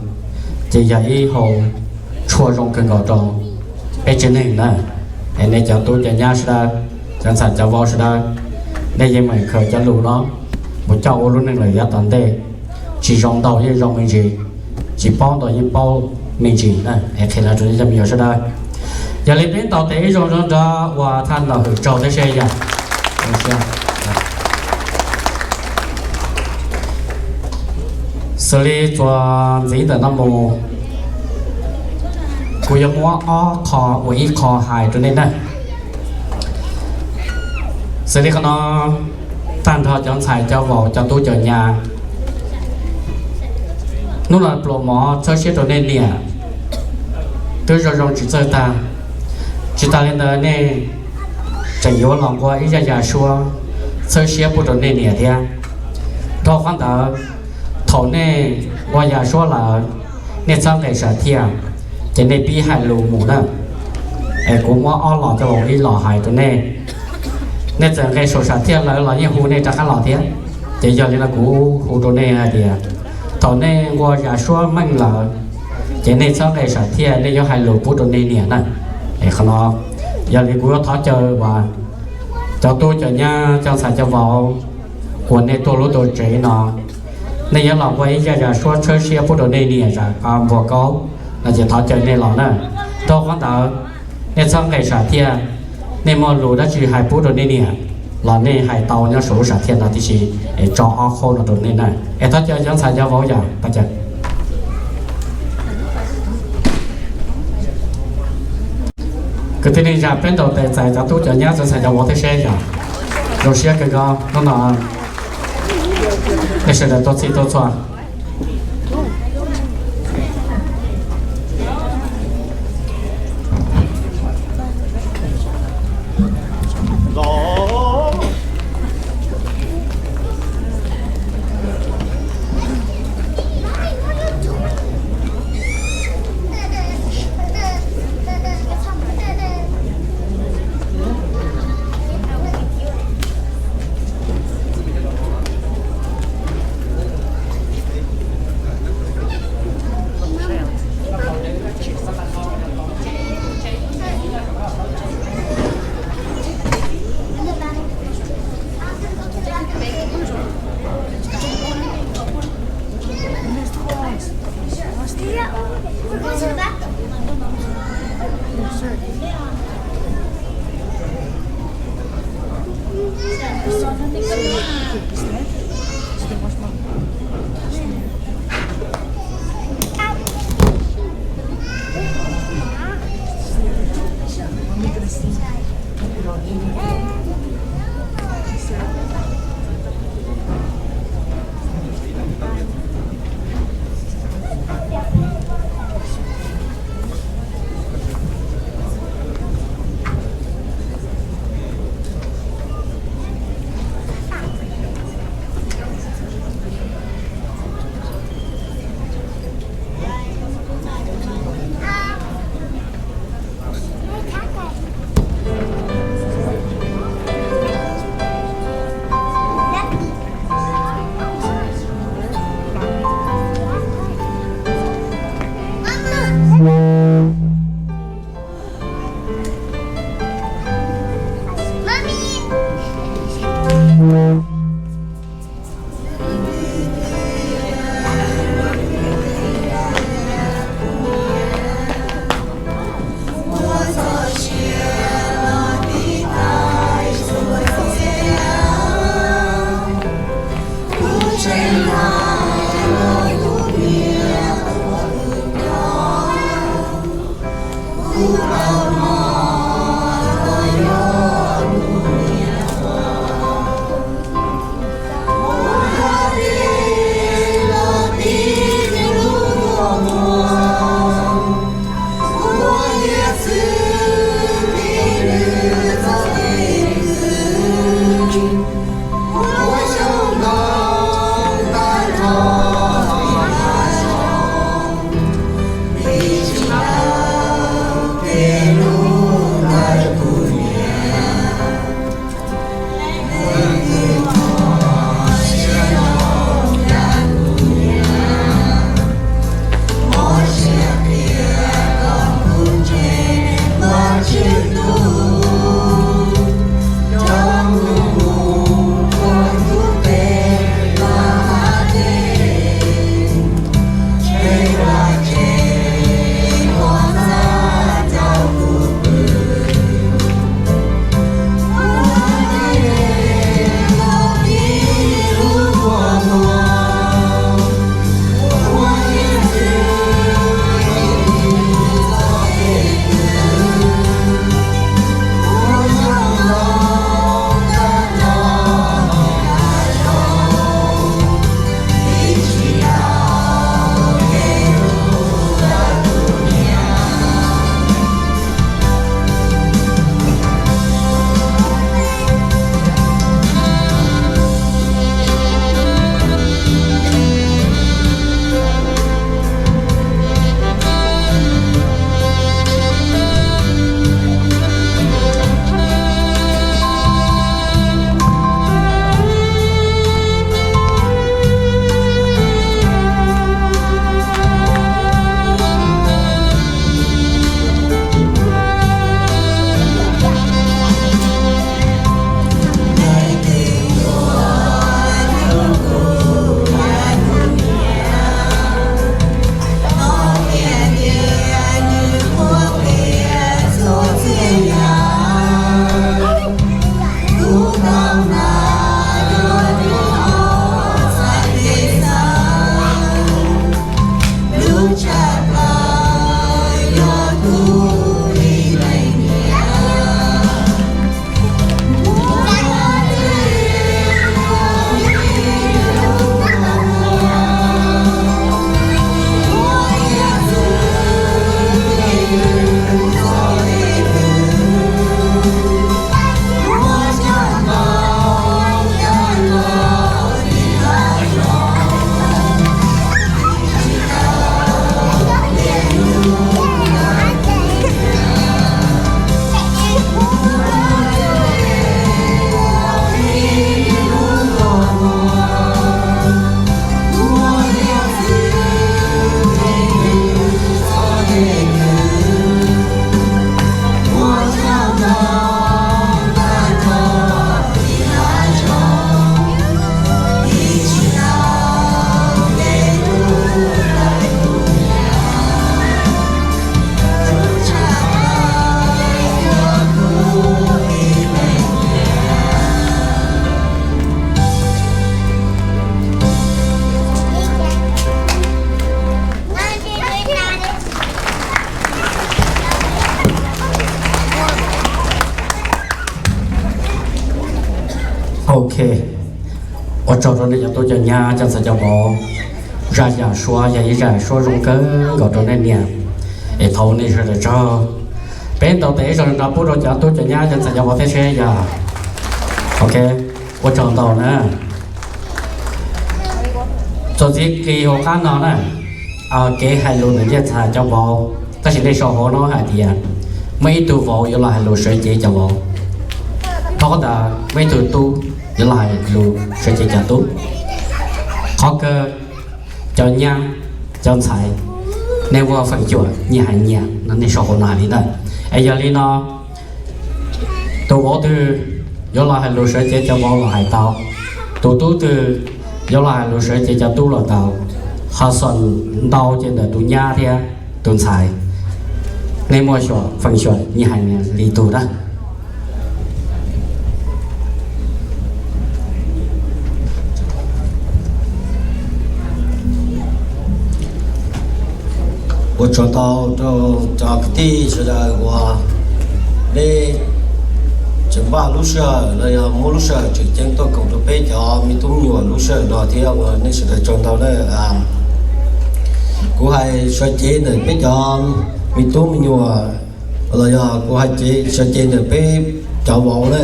ces yog ib hau tshuaj zoo kawg nkaus rau peb tsev neeg na. Es nej cov tub cov nyab sawv daws, cov ntxhais cov vauv sawv daws, nej yeej meem khaws cov lus no mus coj ua lub neej lawm yav tom ntej. Tsis zoo ntau yeej zoo me ntsis, tsis paub ntau yeej paub me ntsis na. Es qhia rau nej cov me nyuam sawv daws, yog li peb ntaus tes ib zaug nrog uas thaj Nom Hwm tsaug thiab seb yog. Xws li txuas ntxiv ntawm no mus, kuv yuav muab ob qho ua ib qho hais rau nej na. Xws li qhov no, tag nrho cov ntxhais cov vauv cov tub cov nyab, hnub no pluas mov txhawb siab rau nej niam twb zoo zoo tsis txawj tag. Tsis tas li ntawd nej tseem yuav los nqua ib zaj yam suab txhawb siab pub rau nej niam thiab. Dhau qhov ntawd, thaum nej nqua yam suab lawm, nej txhob nqes sam thiaj, ces nej pib hais lus mus na. Es kuv muab ob los coj los ib los hais rau nej. Nej txawm nqes saum sam thiaj lawm los yeej hu nej rov qab los thiab. Ces yog li no kuv hu rau nej hais tias, thaum nej nqua yam suab meej lawm, ces nej txhob nqes sam thiaj, nej yuav hais lus pub rau nej niam na. Es qhov no, yog li kuv yuav thov caw uas cov tub cov nyab cov ntxhais cov vauv uas nej tuaj lub tuaj tsev no, nej yuav los nqua ib zaj yam suab txhawb siab pub rau nej niam zam npua kaub no ces thov caw nej los na. Dhau qhov ntawd, nej txhob nqes sam thiaj, nej muaj lus dab tsi hais pub rau nej niam los nej hais tau nyob saum lub sam thiaj no tib si, es tso ob qhaub no rau nej na. Es thov caw cov ntxhais cov vauv yom, thov caw. Kwv tij neej tsa, peb ntaus tes txais cov tub cov nyab cov ntxhais cov vauv thiab seb yom. Zoo siab kawg nkaus hnub no nej sawv daws tuaj txhij tuaj txhua. Mos siab qhia kom kuv ntse, Ok, ua tsaug rau nej cov tub cov nyab cov ntxhais cov vauv. Zaj yam suab yog ib zaj suab zoo kawg nkaus rau nej niam, es thov nej sawv daws tsaug. Peb ntaus tes ib zaug no pub rau cov tub cov nyab cov ntxhais cov vauv thiab seb yog. Ok, ua tsaug ntau na. Txuas ntxiv qis hauv qab no na, kev hais lus ntawm nej cov ntxhais cov vauv, tab sis nej sau hauv no hais tias muaj ib tug vauv yuav los hais lus sawv cev cov vauv, rau qhov ntawd muaj ib tug tub yuav los hais lus sawv cev cov tub. Qhov kawg, cov nyab cov ntxhais, nej muaj feem xyuam nyias hais nyias no, nej sau hauv no hais li ntawd. Es yog li no, tus vauv twg yuav los hais lus sawv cev cov vauv los hais tau, tus tub twg yuav los hais lus sawv cev cov tub los tau. Qhov xom ntau ces ntawm tus nyab thiab tus ntxhais, nej muaj xyuam feem xyuam nyias hais nyias li tug na. Ua tsaug ntau rau cov kwv tij sawv daws uas nej tseem npaj lub sij hawm los yog muab lub sij hawm tseem ceeb tuaj koom rau peb cov me tub me nyuam lub sij hawm no thiab ua nej sawv daws tsaug ntau na. Kuv hais sawv cev ntawm peb cov me tub me nyuam los yog kuv hais sawv cev ntawm peb cov vauv na,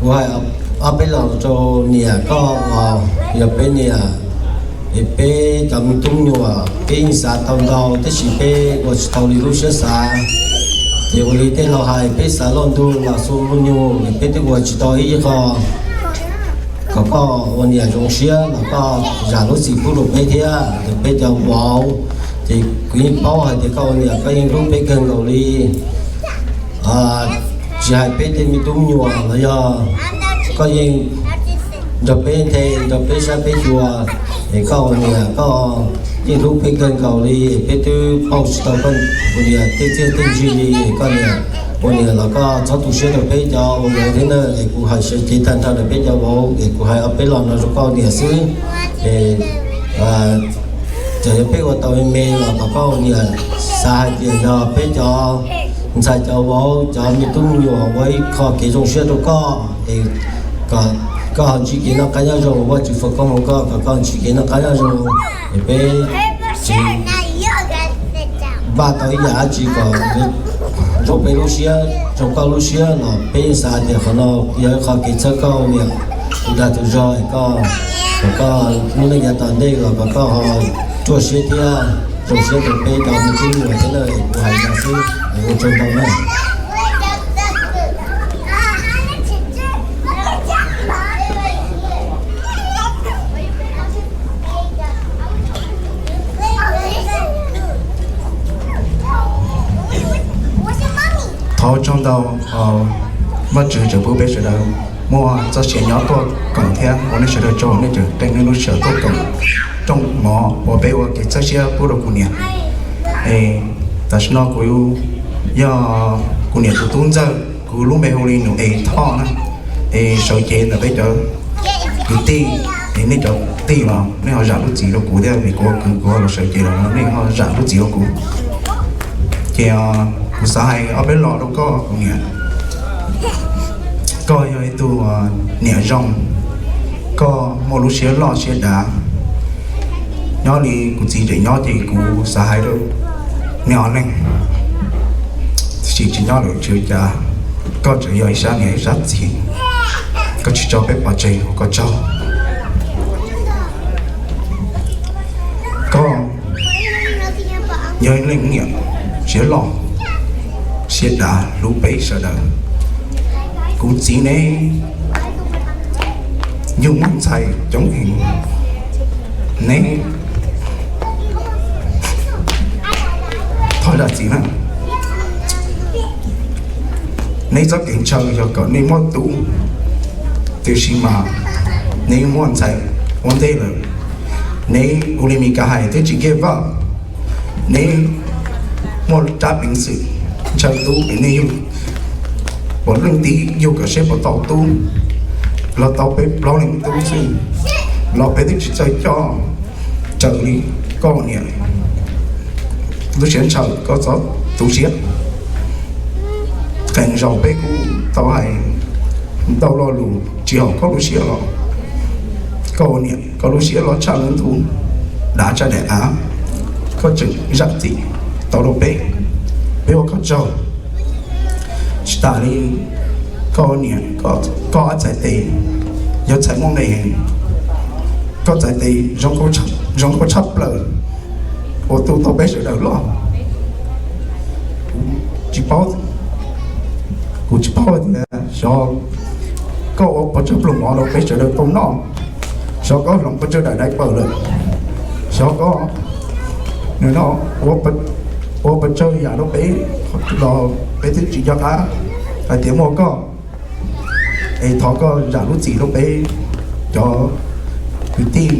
kuv hais ob peb los rau niam koj uas yog peb niam, es peb cov me tub me nyuam peb yeej xav tau ntau tab sis peb ua tsis tau li lub siab xav. Ces ua li tej laus hais peb xav loj ntug los xu lub nyuj es peb twb ua tsis tau ib qho. Kom koj ua niam zoo siab los koj zam lub txim pub rau peb thiab, peb cov vauv. Ces kuv yeej paub hais tias koj ua niam koj yeej hlub peb kawg nkaus li. Tsis hais peb tej me tub me nyuam los yog koj yeej nrog peb nthe nrog peb sab peb xyuas, es koj ua niam koj yeej hlub peb kawg nkaus li. Peb twb pauj tsis tau koj ua niam tej txiaj tej ntsig li, es koj niam ua niam los koj txhob tu siab rau peb cov vauv thiab na. Es kuv hais sawv cev tag nrho rau peb cov vauv, es kuv hais ob peb los no rau koj niam xwb. Es txawm yog peb ua tau me me los kom koj ua niam xav hais tias yog peb cov ntxhais cov vauv cov me tub me nyuam ua ib qho kev zoo siab rau koj, es kom koj ho ntsib kev noj qab nyob zoo, Vajtswv foom koob hmoov koj kom koj ntsib kev noj qab nyob zoo, es peb tsis npaj tau ib yam dab tsi kom zoo peb lub siab zoo koj lub siab los peb yeej xav tias qhov no yog ib qho kev txhawb koj niam tus dag tus zog, kom koj lub neej yav tom ntej los kom koj ho ruaj siab thiab zoo siab rau peb cov me tub me nyuam thiab na. Kuv hais no xwb, ua tsaug ntau na. Thov tsaug ntau, Vajtswv tseem pub peb sawv daws muaj txoj sia nyob tuaj koom thiab ua nej sawv daws tsaug, nej tseem qee nej lub sij hawm tuaj koom rooj mov uas peb ua kev txhawb siab pub rau kuv niam. Es tam sim no kuv yog kuv niam tus tub ntxawg, kuv lub npe hu li Nus Es Thoj na. Es sawv cev ntawm peb cov kwv tij, es nej cov tij los nej ho zam lub txim rau kuv thiab, vim kuv ua kwv kuv ho los sawv cev los nej ho zam lub txim rau kuv. Ces kuv xav hais ob peb lo rau koj kuv niam. Koj yog ib tug niam zoo, koj muaj lub siab loj siab dav. Nyob li kuv txiv tseem nyob ces kuv xav hais rau neb ob leeg, tiam sis tsis nyob lawm tsis ua cas, koj tseem yog ib sab niam ib sab txiv, koj tsis tso peb pov tseg ua koj tsaug. Koj yog ib leej niam siab loj siab dav hlub peb sawv daws. Kuv txiv neb yug muaj ntxhais coob heev, neb thov zam txim na. Neb txoj kev ntshaw yog kom nej muaj tub, tiam sis mas neb muaj ntxhais ua ntej lawm. Neb ua li Mis Kas hais twb tsis kiag vaj, neb muaj rab peev xwm ntshaw tub es nej yug, puav leej tib yug kom seb puas tau tub, los tau peb plaub leeg tub xwb, los peb twb tsis txawj coj raws li koj niam lub siab ntshaw, koj txhob tu siab. Qee zaus peb kuj tau hais ntau lo lus tsis haum koj lub siab los, koj ua niam koj lub siab los tshaj lub ntuj, dav tshaj daim av, koj tseem zam txim tau rau peb, peb ua koj tsaug. Tsis tas li, koj ua niam, koj ob txhais tes yog txhais muaj nqis heev, koj txhais tes zoo nkauj tshaj plaws uas tu tau peb sawv daws loj. Tsis paub, kuv tsis paub tias xyov koj ua pes tsawg pluas mov rau peb sawv daws tau noj, xyov koj hloov pes tsawg daim diaper lawm, xyov koj nim no ua pes tsawg yam rau peb los peb twb tsis nco qab hais tias muaj koj. Es thov koj zam lub txim rau peb cov kwv tij,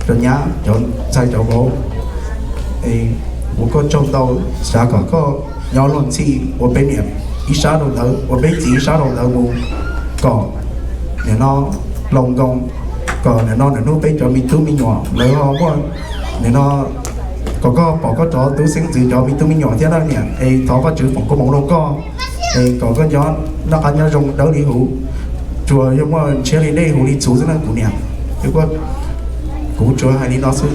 cov nyab, cov ntxhais cov vauv, ua koj tsaug ntau, xav kom koj nyob luag ntxhi ua peb niam ib sab rau ntawd, ua peb txiv ib sab rau ntawd mus, kom nim no hloov nkoos, kom nim no nws hnub peb cov me tub me nyuam lawv ho muaj, nim no kom koj pom koj cov tub xeeb ntxwv cov me tub me nyuam thiab na niam. Es thov Vajtswv foom koob hmoov rau koj, es kom koj nyob noj qab nyob zoo dawb li huv, tsuas yog muaj ntshiab li dej huv li txhuv xwb na kuv niam. Kuv tsuas hais li no xwb.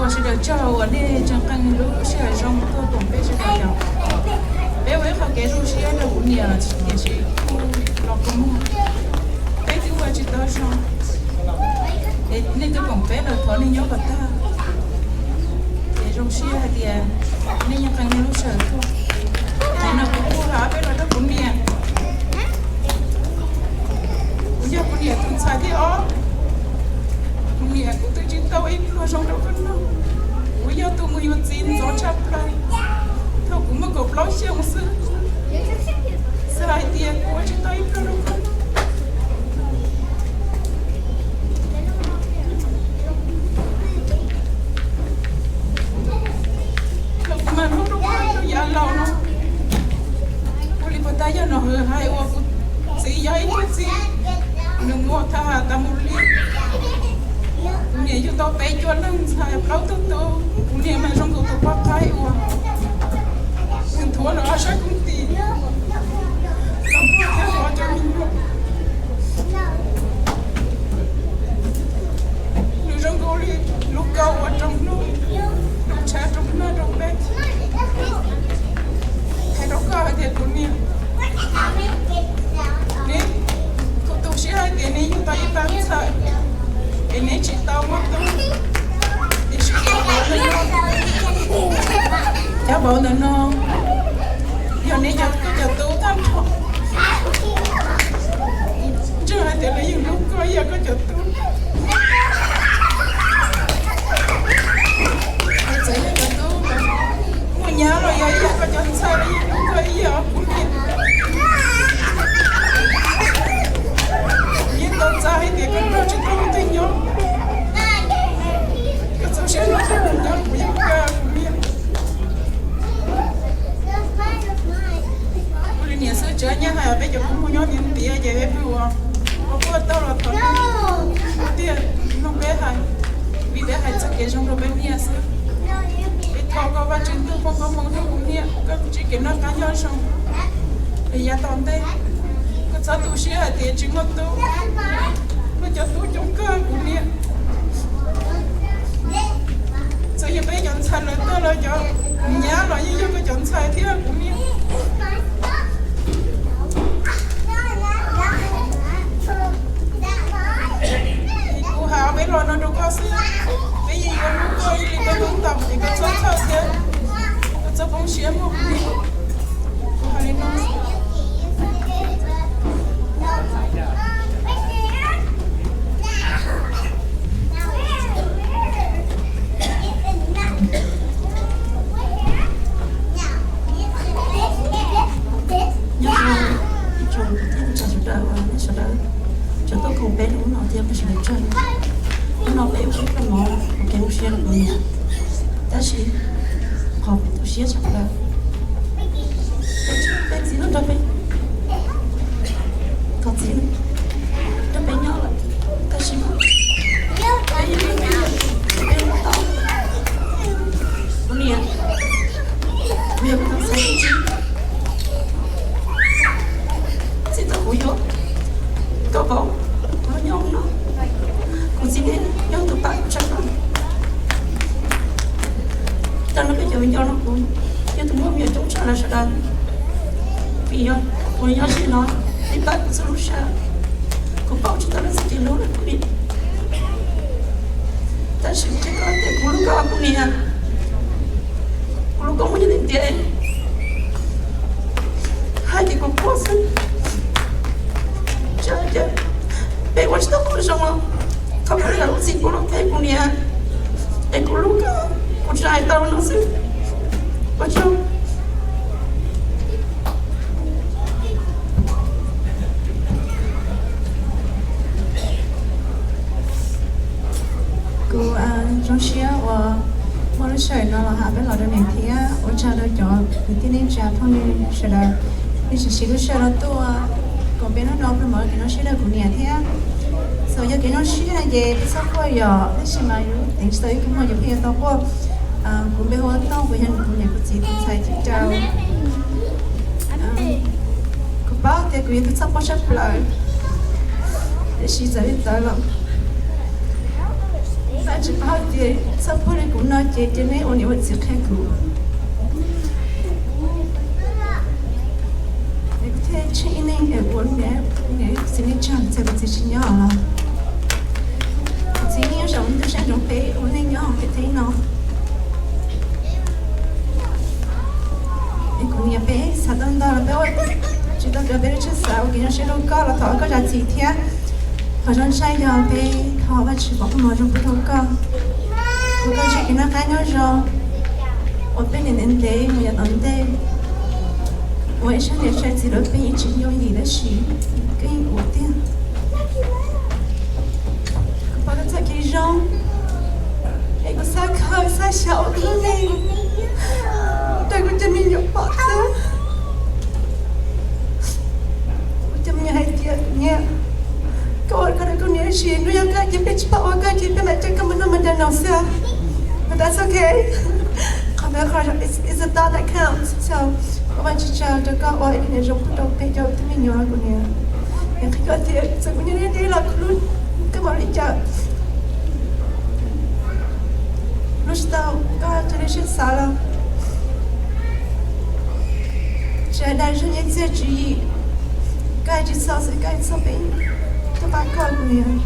Ua sawv daws tsaug uas nej tseem qee lub sij hawm zoo tuaj koom peb sawv daws yom. Peb ua ib qho kev zoo siab rau kuv niam tiam sis kuv los kua muag, peb twb ua tsis tau zoo. Es nej twb koom peb lawm thov nej nyob kom tag. Es zoo siab hais tias nej yeej qee nej lub sij hawm tuaj. Nim no kuv kuj hais peb los rau kuv niam. Kuv yog kuv niam tus ntxhais thib ob. Kuv niam, kuv twb tsis tau ib pluag zoo rau koj noj. Kuv yog tus mus yuav txiv ntxov tshaj plaws. Thaum kuv muaj kaum plaub xyoos xwb, xav hais tias kuv ua tsis tau ib pluag rau koj noj. Los kuv mam mloog rau koj rau yav laus no. Ua li puas tas yog Nom Hwm hais uas kuv txiv yog ib tug txiv, nws muaj thaj ham tas mus li. Kuv niam yug tau peb cuaj leej ntxhais plaub tug tub, kuv niam mas zoo nkaus tus poj qaib uas nws nthuav los ob sab koog tis los muaj thiab hov cov me nyuam. Nws zoo nkaus li lub kaus uas roos hnub, roos tshav roos nag rau peb. Hais rau koj hais tias kuv niam, neb, kuv tu siab hais tias neb yug tau ib pab ntxhais es neb tsis tau muaj tub, tiam sis cov vauv ntawm no, cov vauv ntawm no yog neb cov, koj cov tub tag nrho. Ntseeg hais tias lawv yeej hlub koj ib yam koj cov tub. Txawm yog cov tub muaj nyab los yog ib yam koj cov ntxhais los yeej hlub koj ib yam kuv niam. Yeej tau txaj hais tias koj nrog tsis tau leej twg nyob, koj txaus siab nrog kuv nyob kuv yeej kawg kuv niam. Ua li niam xwb tsis nyab hais peb cov koob hmoov nyob ntiav ntiav ces peb pw ua, ua puag tau los thov tiag mloog peb hais, vim peb hais txoj kev zoo rau peb niam xwb. Peb thov koj Vajtswv ntuj poob koob hmoov rau kuv niam, koj tsis kev noj qab nyob zoo es yav tom ntej koj txhob tu siab hais tias tsis muaj tub, koj cov tub coob kawg kuv niam. Txawm yog peb cov ntxhais lawm tag los cov nyab los yeej yog koj cov ntxhais thiab kuv niam. Kuv hais peb los no rau koj xwb, peb yeej yuav hlub koj ib li peb hlub ntawd es koj txhob txhawj thiab, koj txhob poob siab mog. Kuv hais li no. Nyob zoo ib tsoom kwv tij neej tsa sawv daws, nej sawv daws tseem tuaj koom peb hnub no thiab peb sawv daws tsaug. No peb ua ib pluag mov ua kev zoo siab rau kuv niam, tab sis qhov peb tu siab tshaj plaws, peb txiv no nrog peb, qhov txiv nrog peb nyob lawm, tab sis peb yeej tsis tau, kuv niam, kuv yog kuv tus ntxhais tus tsib, txij thaum kuv yuav koj pom kuv nyob no, kuv txiv ne yog tus pab kuv tshaj plaws. Tag nrho peb cov viv ncaus no kuv yog tus muaj me nyuam coob tshaj lawv sawv daws, vim yog kuv nyob ze no, nej pab kuv txhua lub sij hawm, kuv paub tsis tau leej twg hlub li kuv li. Tab sis kuv qhia koj tias kuv hlub koj, kuv niam, kuv hlub koj muaj nyiaj ntiaj teb, hais tias kuv quaj xwb, tsis hais tias peb ua tsis tau qhov zoo los thov koj zam lub txim pub rau peb, kuv niam, es kuv hlub koj, kuv tsis hais tau li no xwb. Ua tsaug. Kuv zoo siab uas muaj lub sij hawm no los hais peb los rau niam thiab ua tsaug rau cov kwv tij neej tsa phooj ywg sawv daws, nej tseem siv lub sij hawm no tuaj koom peb noj no peb mam kev zoo siab rau kuv niam thiab. Txawm yog kev zoo siab no ces peb txhob quaj yom, tab sis mas yus teev tsis tau ib tug muam ces pheej yuav tau quaj. Kuv npe hu ua Tooj, kuv yog kuv niam kuv txiv tus ntxhais thib rau. Kuv paub tias kuv yog tus txhawj quaj tshaj plaws, tiam sis txawm li ntawd los Vajtswv paub tias txhawj quaj li kuv no ces cia neb ua niam ua txiv qhia kuv. Es kuv thiaj tsheej ib neeg es ua niam, niam txiv neej tsa txawm kuv txiv tsis nyob los. Kuv txiv yeej zaum ntuj sab ntsoov peb ua neej nyob hauv peb teb no. Es kuv niam peb xav tau ntau los peb ua tsis tau raws peb lub siab xav. Ua kev zoo siab rau koj los thov koj zam txim thiab. Qhov zoo tshaj yog peb thov Vajtswv foom koob hmoov zoo pub rau koj, ua koj ntsib kev noj qab nyob zoo, ua peb niam ntev ntev mus yav tom ntej, ua ib sab niam sab txiv rau peb ib tsev yooj yim tab sis koj yeej ua tiag. Kuv pom koj txoj kev zoo, es kuv xav khaws xav xyaum ua koj lub neej rau kuv cov me nyuam pom xwb. Kuv cov me nyuam hais tias niam, koj ua koj rau koj niam tab sis nws yog koj ces peb tsis pom ua koj ces peb mam coj koj mus noj mus ncav noo xwb. But that's okay. Qhov ntawd qhov it's, it's the thought that counts. So ua Vajtswv tsaug rau koj ua ib niam zoo pub rau peb cov me nyuam kuv niam. Es qhia koj tias txawm kuv nyob deb deb los kuv hlub koj npaum li cas, hlub tsis tau koj raws li siab xav los tsis hais dag zog nyiaj txiag tswv yim, koj hais tsis txog xwb koj hais txog peb, koj pab koj kuv niam.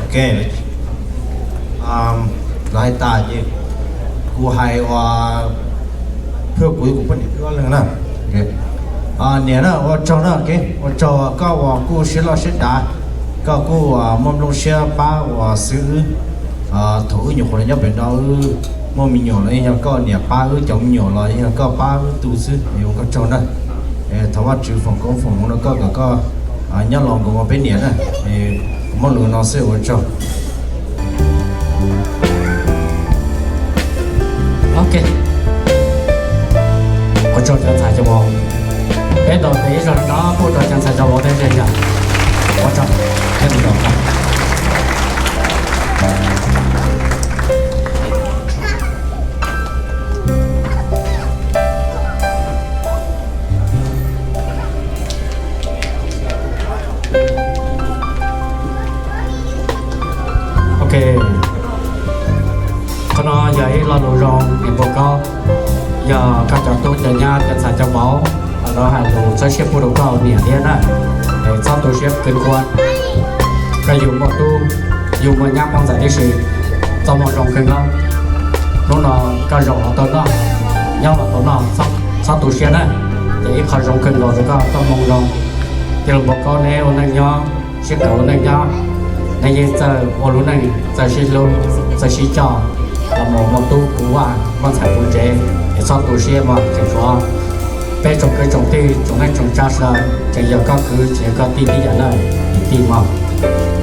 Ok, lawv hais tas ces kuv hais ua, pheej kuv, kuv poj niam pheej ob leeg na. Niam na, ua tsaug na, ua tsaug koj uas kuj siab loj siab dav, koj kuj muaj nplooj siab pab uas xwb wb. Thaum wb nyuam qhuav los nyob pem no wb muaj me nyuam los yeej yog koj niam pab wb, cov me nyuam los yeej yog koj pab wb tu xwb, ua koj tsaug na. Thov Vajtswv foom koob foom hmoov rau koj kom koj nyob los nkaus ua peb niam na. Muab lus no xwb ua tsaug. Ok, ua tsaug cov ntxhais cov vauv. Peb ntaus tes ib zaug rov qab pub rau cov ntxhais cov vauv tej zej zog. Ua tsaug thiab nyob zoo. Ok, qhov no yog ib lo lus zoo niam npua kaub, yog koj cov tub cov nyab cov ntxhais cov vauv, Los hais lus txhawb siab pub rau koj niam thiab na, es txhob tu siab kawg nkaus. Koj yug muaj tub, yug muaj nyab muaj ntxhais tib si, txoj moo zoo kawg nkaus. Hnub no koj zaum los tau noj, nyob los tau noj, txhob tu siab na. Ces ib qho zoo kawg nkaus rau koj, txoj moo zoo. Cia li npau koj neb ua neej nyob, sib kawm ua neej nyob, nej yeej txawj ua lub neej, txawj sib hlub, txawj sib coj, los mus muaj tub puv vaj, muaj ntxhais puv tsev, es txhob tu siab mog, tseem tshuav peb tsoom kwv tsoom tij tsoom neej tsoom tsav sawv daws, tseem yog koj kwv tseem yog koj tij tib yam na, kwv tij mog.